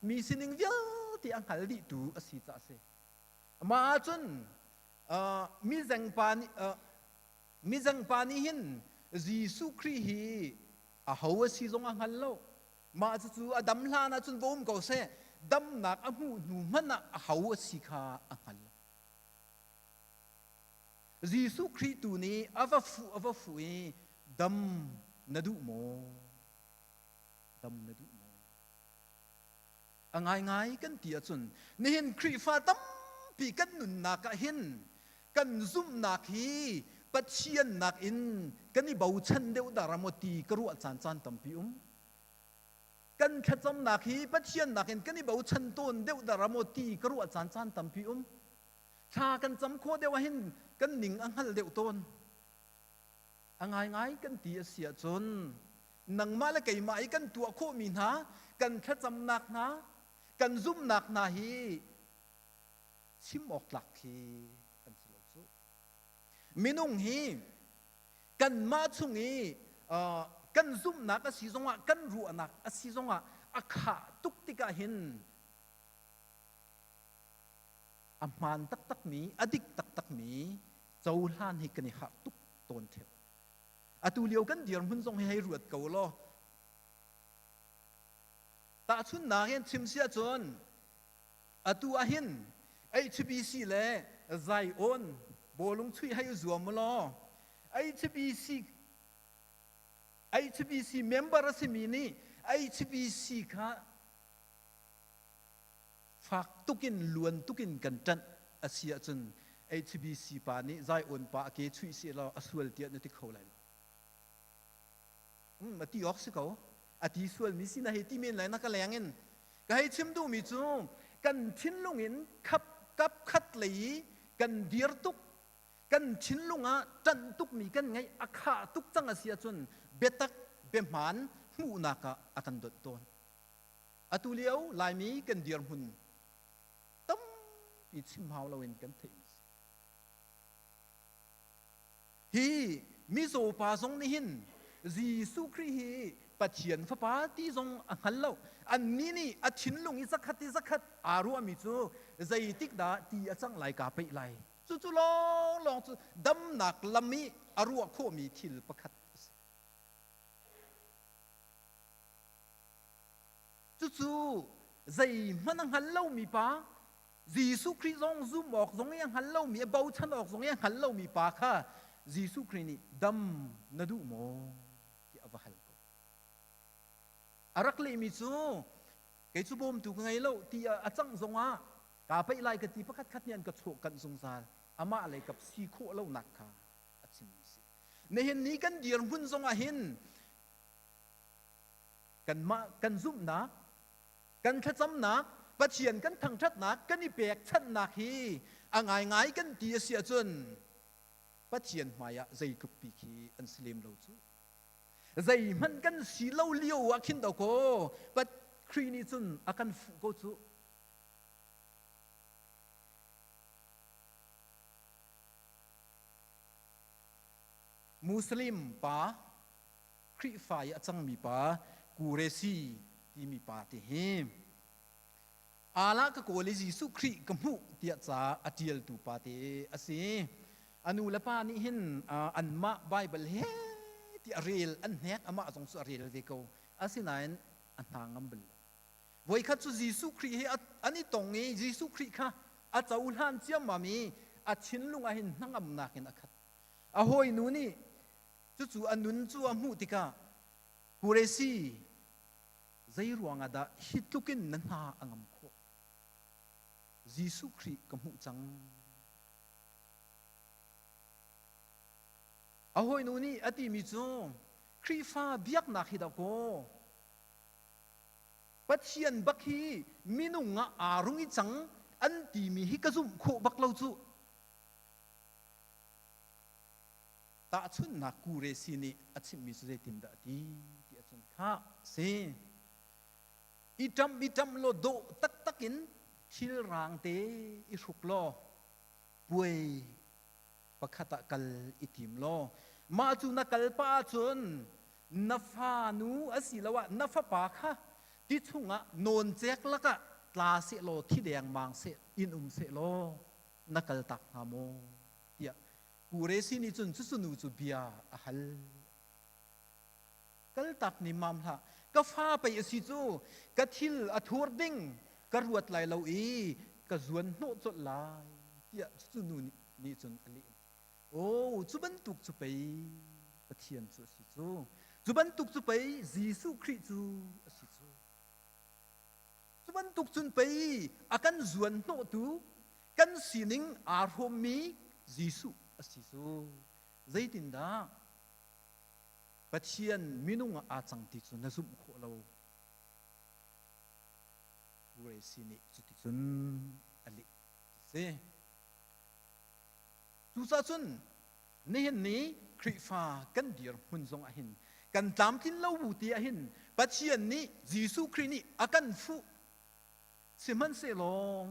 Mi sining vialte a hngal dihtu a si caah a si. Mah ahcun mizengpa nih mizengpa nih hin Jesuh Khrih hi aho a si zong a hngal lo. Mah cucu a dam hlan ahcun va um ko seh, damnak a hmuh hnu hmanh ah aho a si kha a hngal lo. Jesuh Khrih tu nih a va fuh a va fuh i dam na duh maw? Dam na duh maw? A ngaingai kan ti ahcun nihin Khrihfa tampi kan nunnak ah hin kan zumhnak hi Pathian nakin kan i bochan deuh dara maw ti ka ruah caan caan tampi um. Kan thlacamnak hi Pathian nakin kan i bochan tawn deuh dara maw ti ka ruah caan caan tampi um. Thla kan cam khawh deuh ahhin kan ning a hngal deuh tawn. A ngaingai kan ti a si ahcun nangmah le keimah i kan tuah khawhmi hna, kan thlacamnak hna, kan zumhnak hna hi chim awk tlak khi an si lo cu. Minung hi kanmah chung i kan zumhnak a si zongah kan ruahnak a si zongah a khah tuk tikah hin a hmaan taktakmi, a dik taktakmi cohlan hi kan i harh tuk tawn ṭheo. Atu lio kan dirhmun zong hi hei ruat ko law. Tahchunhnak in chim si ahcun atu ahhin HBC le Zion bawlung chuih hei zuam law HBC HBC member a simi nih HBC kha Fak tukin luan tukin kan ṭanh a si ahcun HBC pa nih Zion pa a ke chuih seh law a sual tiah na ti kho lai lo. Um, a ti awk si ko. A ti sualmi si na hei ti men lai na ka leng in. Ka hei chim duhmi cu kan thinlung in khap kap khat lei i kan dir tuk kan thinlung ah ṭanh tukmi kan ngeih a khah tuk cang a si ahcun biatak biahmaan hmuhnak ah a kan donh tawn. Atu lio Laimi kan dirhmun tampi chim hau loin kan theihmi si. Hi mizaw pa zong nih hin Jesuh Khrih hi Pathian Fapa ti zong a hngal lo. Annih nih a thinlung i zakhat i zakhat aa ruahmi cu zeitik dah ti a cang lai kaa peih lai. Cucu lawnglawng cu damnak lam i a ruah khawhmi thil pakhat a si. Cucu zeihmanh a hngal lomi pa Jesuh Khrih zong zum awk zong i a hngal lomi, a bochan awk zong i a hngal lomi pa kha Jesuh Khrih nih dam na duh maw tiah a va hal ko. A rak lehmi cu kei cu bawmtu ka ngei lo ti a cangh zongah kaa peih lai ka ti pakhat khat nih an ka chawhkanh zungzal amah lei kap si khawh lonak kha a chimmi si. Nihin ni kan dirhmun zongah hin kanmah kan zumhnak kan thlacamnak Pathian kan thangṭhatnak kan i pekchanhnak hi a ngaingai kan ti a si ahcun Pathian hmaiah zeitluk pi khi an si lem lo cu zeihmanh kan si lo lio ah khin do kaw pat Khrih nih cun a kan fuh ko cu Muslim pa Khrihfa i a cangmi pa Kuresi timi pa te hi Allah ka kawl i Jesuh Khrih ka hmuh tiah ca a ṭialtu pa te a si. A nu le pa nih hin anmah Baibal he ti a rel an hnek amah zong cu a rel ve ko. Asinain a hna ngam bal lo. Voikhat cu Jesuh Khrih he an i tong i Jesuh Khrih kha a cohlan ciammam i a thinlung ah hin hnangamnak in a khat. A hawinu nih Cucu a nun cu a hmuh tikah Kuresi zei ruangah dah hi tlukin na hna a ngam khawh? Jesuh Khrih ka hmuh cang. A hawinu nih a timi cu Khrihfa biaknak hi dahkaw Pathian bak hi minung ah aa rung i cang an timi hi ka zumh khawh bak lo cu. Tahchunhnak Kuresi nih a chimhmi cu zeitindah a ti ti ahcun khah si. I ṭamh i ṭamh law dawh taktak in thil rang te i hruk law puai pakhat ah kal i tim law mah cu na kal pah ahcun na fanu asiloah na fapa kha ti chungah nawncek lakah tla sehlaw thi dengmang seh in um sehlaw na kaltak hnga maw tiah Kuresi nih cun cucu nu cu bia a hal. Kaltak ni mam hlah. Ka fa pei a si cu ka thil a thur ding ka ruat lai lo i ka zuan hnawh colh lai tiah cucu nu nih cun a leh. Oh, cu bantuk cu pei Pathian cu a si cu. Cu bantuk cu pei Jesuh Khrih cu a si cu. Cu bantuk cun pei a kan zuan hnawhtu kan sining aa hrawmmi Jesuh a si cu. Zeitindah Pathian minung ah aa cang ti cu na zumh khawh lo. Grace nih cuticun a leh ti si. Cucaah cun nihin ni Khrihfa kan dirhmun zong ah hin kan tlamtlin lo bu ti ah hin Pathian nih Jesuh Khrih nih a kan fuh sihmanhsehlaw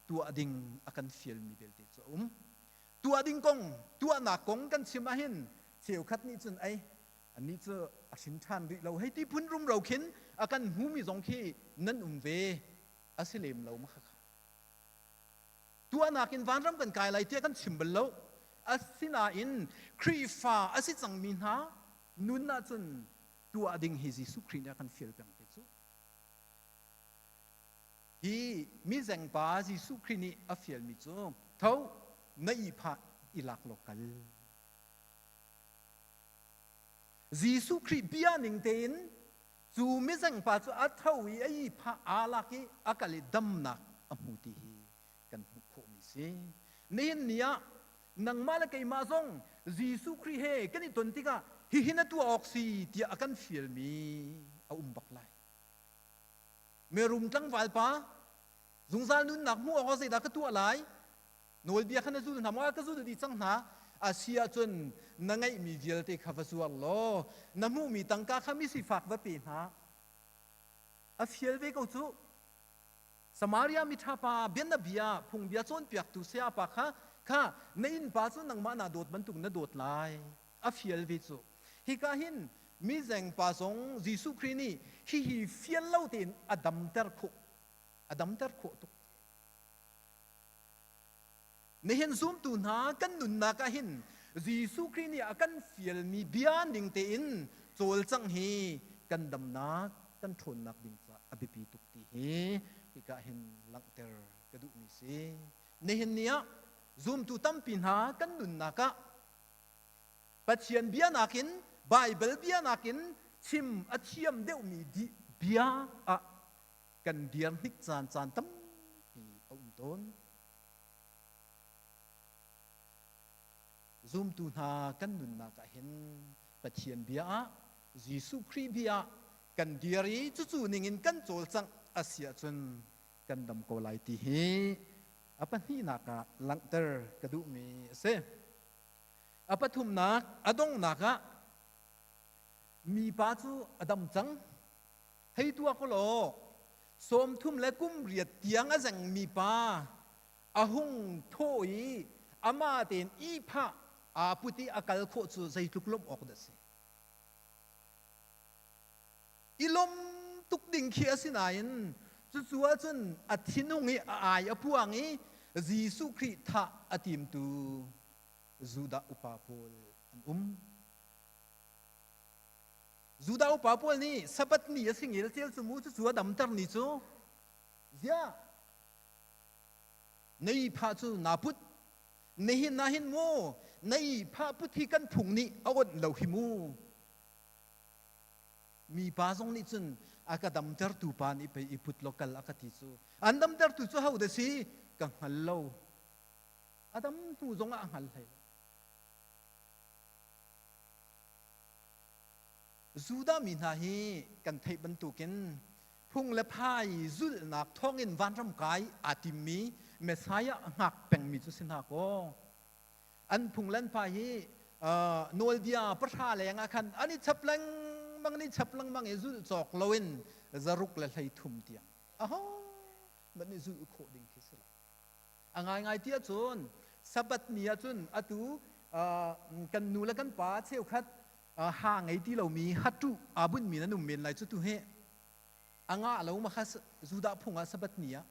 tuah ding a kan fialmi belte cu a um. Tuah ding kong, tuahnak kong kan chim ah hin cheukhat nih cun ei annih cu a hrin ṭhan rih lo hei ti phun rumro khin a kan hmumi zong khi nan um ve a si lem lo ma khakha. Tuahnak in vanram kan kai lai tiah kan chim bal lo. Asinain Khrihfa a si cangmi hna nun ahcun tuah ding hi Jesuh Khrih nih a kan fial peng te cu. Hi mizengpa Jesuh Khrih nih a fialmi cu tho na ihphah i lak law kal. Jesuh Khrih bia ning tein cu mizengpa cu a tho i a ihphah aa lak i a kal i damnak. a hmu ti hi kan hmuh khawhmi si. Nihin ni ah nangmah le keimah zong Jesuh Khrih he kan i ton tikah hihi na tuah awk si tiah a kan fialmi a um bak lai. Mirum tlangval pa zungzal nunnak hmuh awkah zeidah ka tuah lai? Nawlbia kha na zul hna maw? Ka zul dih cang hna. A si ahcun na ngeihmi vialte kha va zuar law na hmuhmi tangka kha misifak va pe hna. A fial ve ko cu. Samaria miṭha pa bianabia phungbia cawnpiaktu sayapa kha kha na innpa cu nangmah naa dawt bantuk na dawt lai. A fial ve cu. Hika hin mizeng pa zong Jesuh Khrih nih hihi fial lo tein a damter khawh a damter khawh tuk. Nihin zumtu hna kan nunnak ah hin Jesuh Khrih nih a kan fialmi bia ning tein cawlcangh hi kan damnak, kan ṭhawnnak ding caah a biapi tuk ti hi hika hin langhter ka duhmi si. Nihin ni ah zumtu tampi hna kan nunnak ah Pathian bia nakin Baibal bia nakin chim a thiam deuhmi bia ah kan dir hnik caan caan tampi a um tawn. Zumtu hna kan nunnak ah hin Pathian bia ah Jesuh Khrih bia ah kan dir i cucu ningin kan cawlcangh a si ahcun kan dam ko lai ti hi a pahnihnak ah langhter ka duhmi a si. A pathumnak a donghnak ah mipa cu a dam cang. Hei tuah ko law 30 le kum riat tiang a zengmi pa a hung thawh i amah tein ihphah aa put i a kal khawh cu zeitluk lawmh awk dah a si. I lawm tuk ding khi a si nain cucu ahcun a thinung i a ai a puang i Jesuh Khrih thah a timtu Judah upa pawl an um. Judah upa pawl nih Sabbath ni a si ngelcel cu mu cucu a damter ni cu ziah nei phah cu naa put nihin ah hin mu nei phah put hi kan phung nih a onh lo hi mu mipa zong nih cun a ka damtertu pa nih pei i put law kal a ka ti cu an damtertu cu ho dah si ka hngal lo a dam hnu zong ah a hngal hlei lo Judah mi hna hi kan theih bantukin phung le phai zulhnak thawngin vanram kai aa timmi Messiah a hngak pengmi cu si hna kaw an phung le an phai hi nawlbia pahra leng ah khan an i chap lengmang an i chap lengmang i zulh cawk loin zaruk le 13 tiang aho hmanh nih zulh khawh ding khi si lo. A ngaingai ti ahcun Sabbath ni ahcun atu kan nu le kan pa cheukhat ha ngei ti lomi hatuh aa bunhmi nan um men lai cu tu hi a ngah lo ma kha Judah phung ah Sabbath ni ah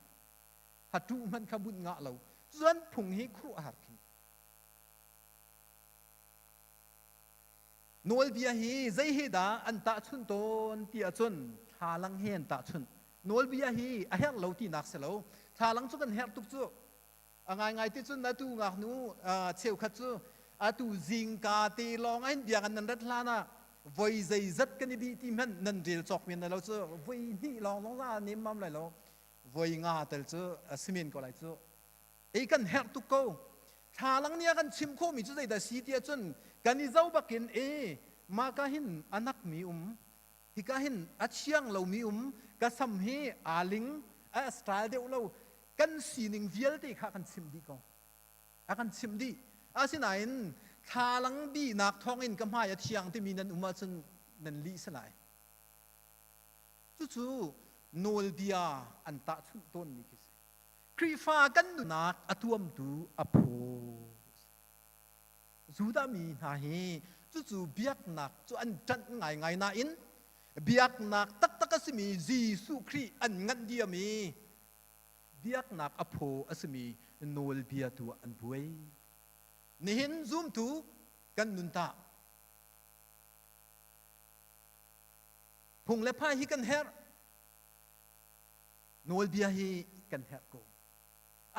hatuh hmanh kha bunh ngah lo cun phung hi khuaruahhar khin Nawlbia hi zei he dah an tahchunh tawn ti ahcun thlalang he an tahchunh. Nawlbia hi a herh lo tinak si lo. Thlalang cu kan herh tuk cu. A ngaingai ti cun atu ngaknu cheukhat cu atu zingka te lawng ah hin biakinn nan rat hlan ah voi zeizat kan i bih ti hmanh nan rel cawk men lai lo cu voi hnih lawng zong za nemmam lai lo voi nga tel cu a si men ko lai cu Ei kan herh tuk ko. Thlalang nih a kan chim khawhmi cu zeidah si ti ahcun kan i zo bakin e mah ka hin a nakmi um hika hin a thiang lomi um ka sam hi aa ling a style deuh lo kan sining vialte kha kan chimh dih ko a kan chimh dih asinain thlalang bihnak thawngin ka hmai a thiang timi nan um ahcun nan lih si lai cucu nawlbia an tahchunh tawnmi khi si Khrihfa kan nunnak a tuamtu a phaw. Judah mi hna hi cucu biaknak cu an ṭanh ngaingai nain biaknak taktak a simi Jesuh Khrih an nganh diam i biaknak a phaw a simi nawlbia tu ah an buai. Nihin zumtu kan nun tah phung le phai hi kan herh. Nawlbia hi kan herh ko.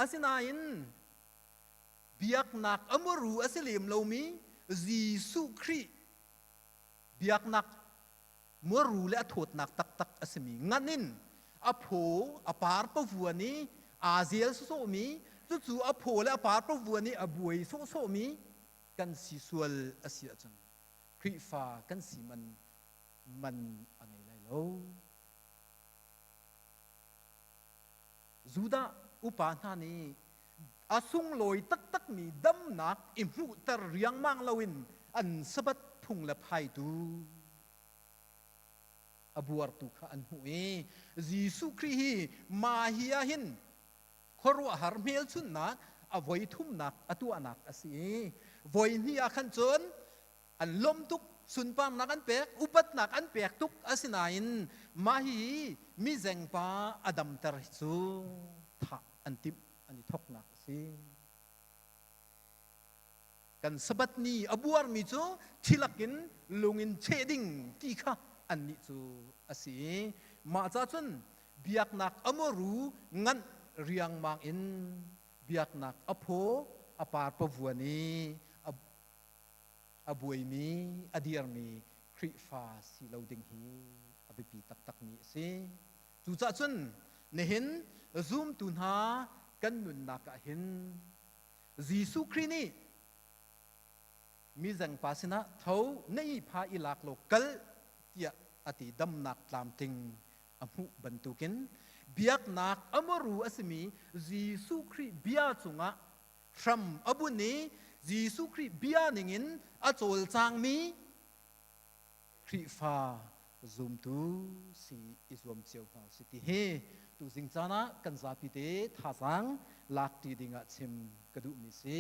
Asinain biaknak a muru a si lem lomi Jesuh Khrih biaknak muru le a thawtnak taktak a simi ngan in a phaw a par pavuan i Aa zel sawsawhmi, cucu a phaw le a par pavuan i a buai sawhsawhmi kan si sual a si ahcun Khrihfa kan si man man a ngei lai lo. Judah upa hna nih a sunglawi taktakmi damnak i hmuhter riangmang loin an Sabbath phung le phaitu a buartu kha an hmuh i Jesuh Khrih hi mah hi ah hin khuaruahhar hmelchunhnak a voi thumnak a tuahnak a si i voi hnih ah khan cun an lawm tuk sunparnak an pek upatnak an pek tuk asinain mah hi mizengpa a damter hi cu thah an timh an i thoknak a si. Kan Sabbath ni a buarmi cu thilak in lung in cheh ding ti kha annih cu a si i mah ca cun biaknak a muru nganh riangmang in biaknak a phaw a par pavuan i a buaimi a dirmi Khrihfa si lo ding hi a biapi taktakmi a si. Cucaah cun nihin zumtu hna kan nunnak ah hin Jesuh Khrih nih mizengpa sinah tho na ihpha i lak law kal tiah a ti damnak tlamtling a hmuh bantukin biaknak a muru a simi Jesuh Khrih bia cungah hram a bunh i Jesuh Khrih bia ningin a cawlcangmi Khrihfa zumtu si i zuam cio hna usih ti hi tuzing caan ah kan zapi te thazaang lak ṭi ding ah chim ka duhmi si.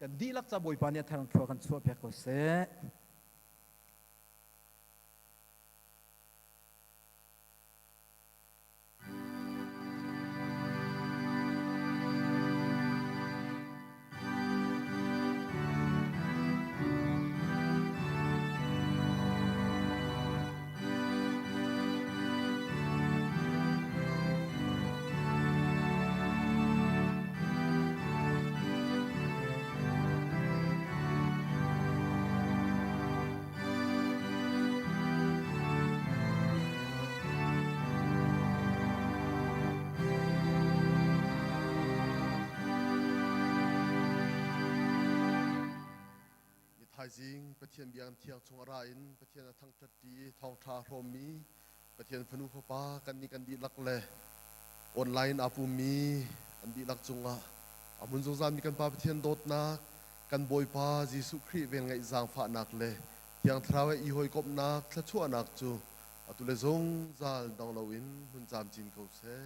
Kan dihlak ca Bawipa nih a thar thlua kan chuah piak ko seh. Ni thaizing Pathian biakinn thiang chung a ra in Pathian a thangṭhat ṭi i thawngṭha a hrawmmi Pathian fanu fapa kannih kan dihlak le online aa pummi an dihlak cungah a hmun zungzalmi kan Pa Pathian dawtnak, kan Bawipa Jesuh Khrih velngeih zaangfahnak le Thiang Thlarau he i hawikomhnak thluachuahnak cu atu le zungzal dong loin hmun camcin ko seh.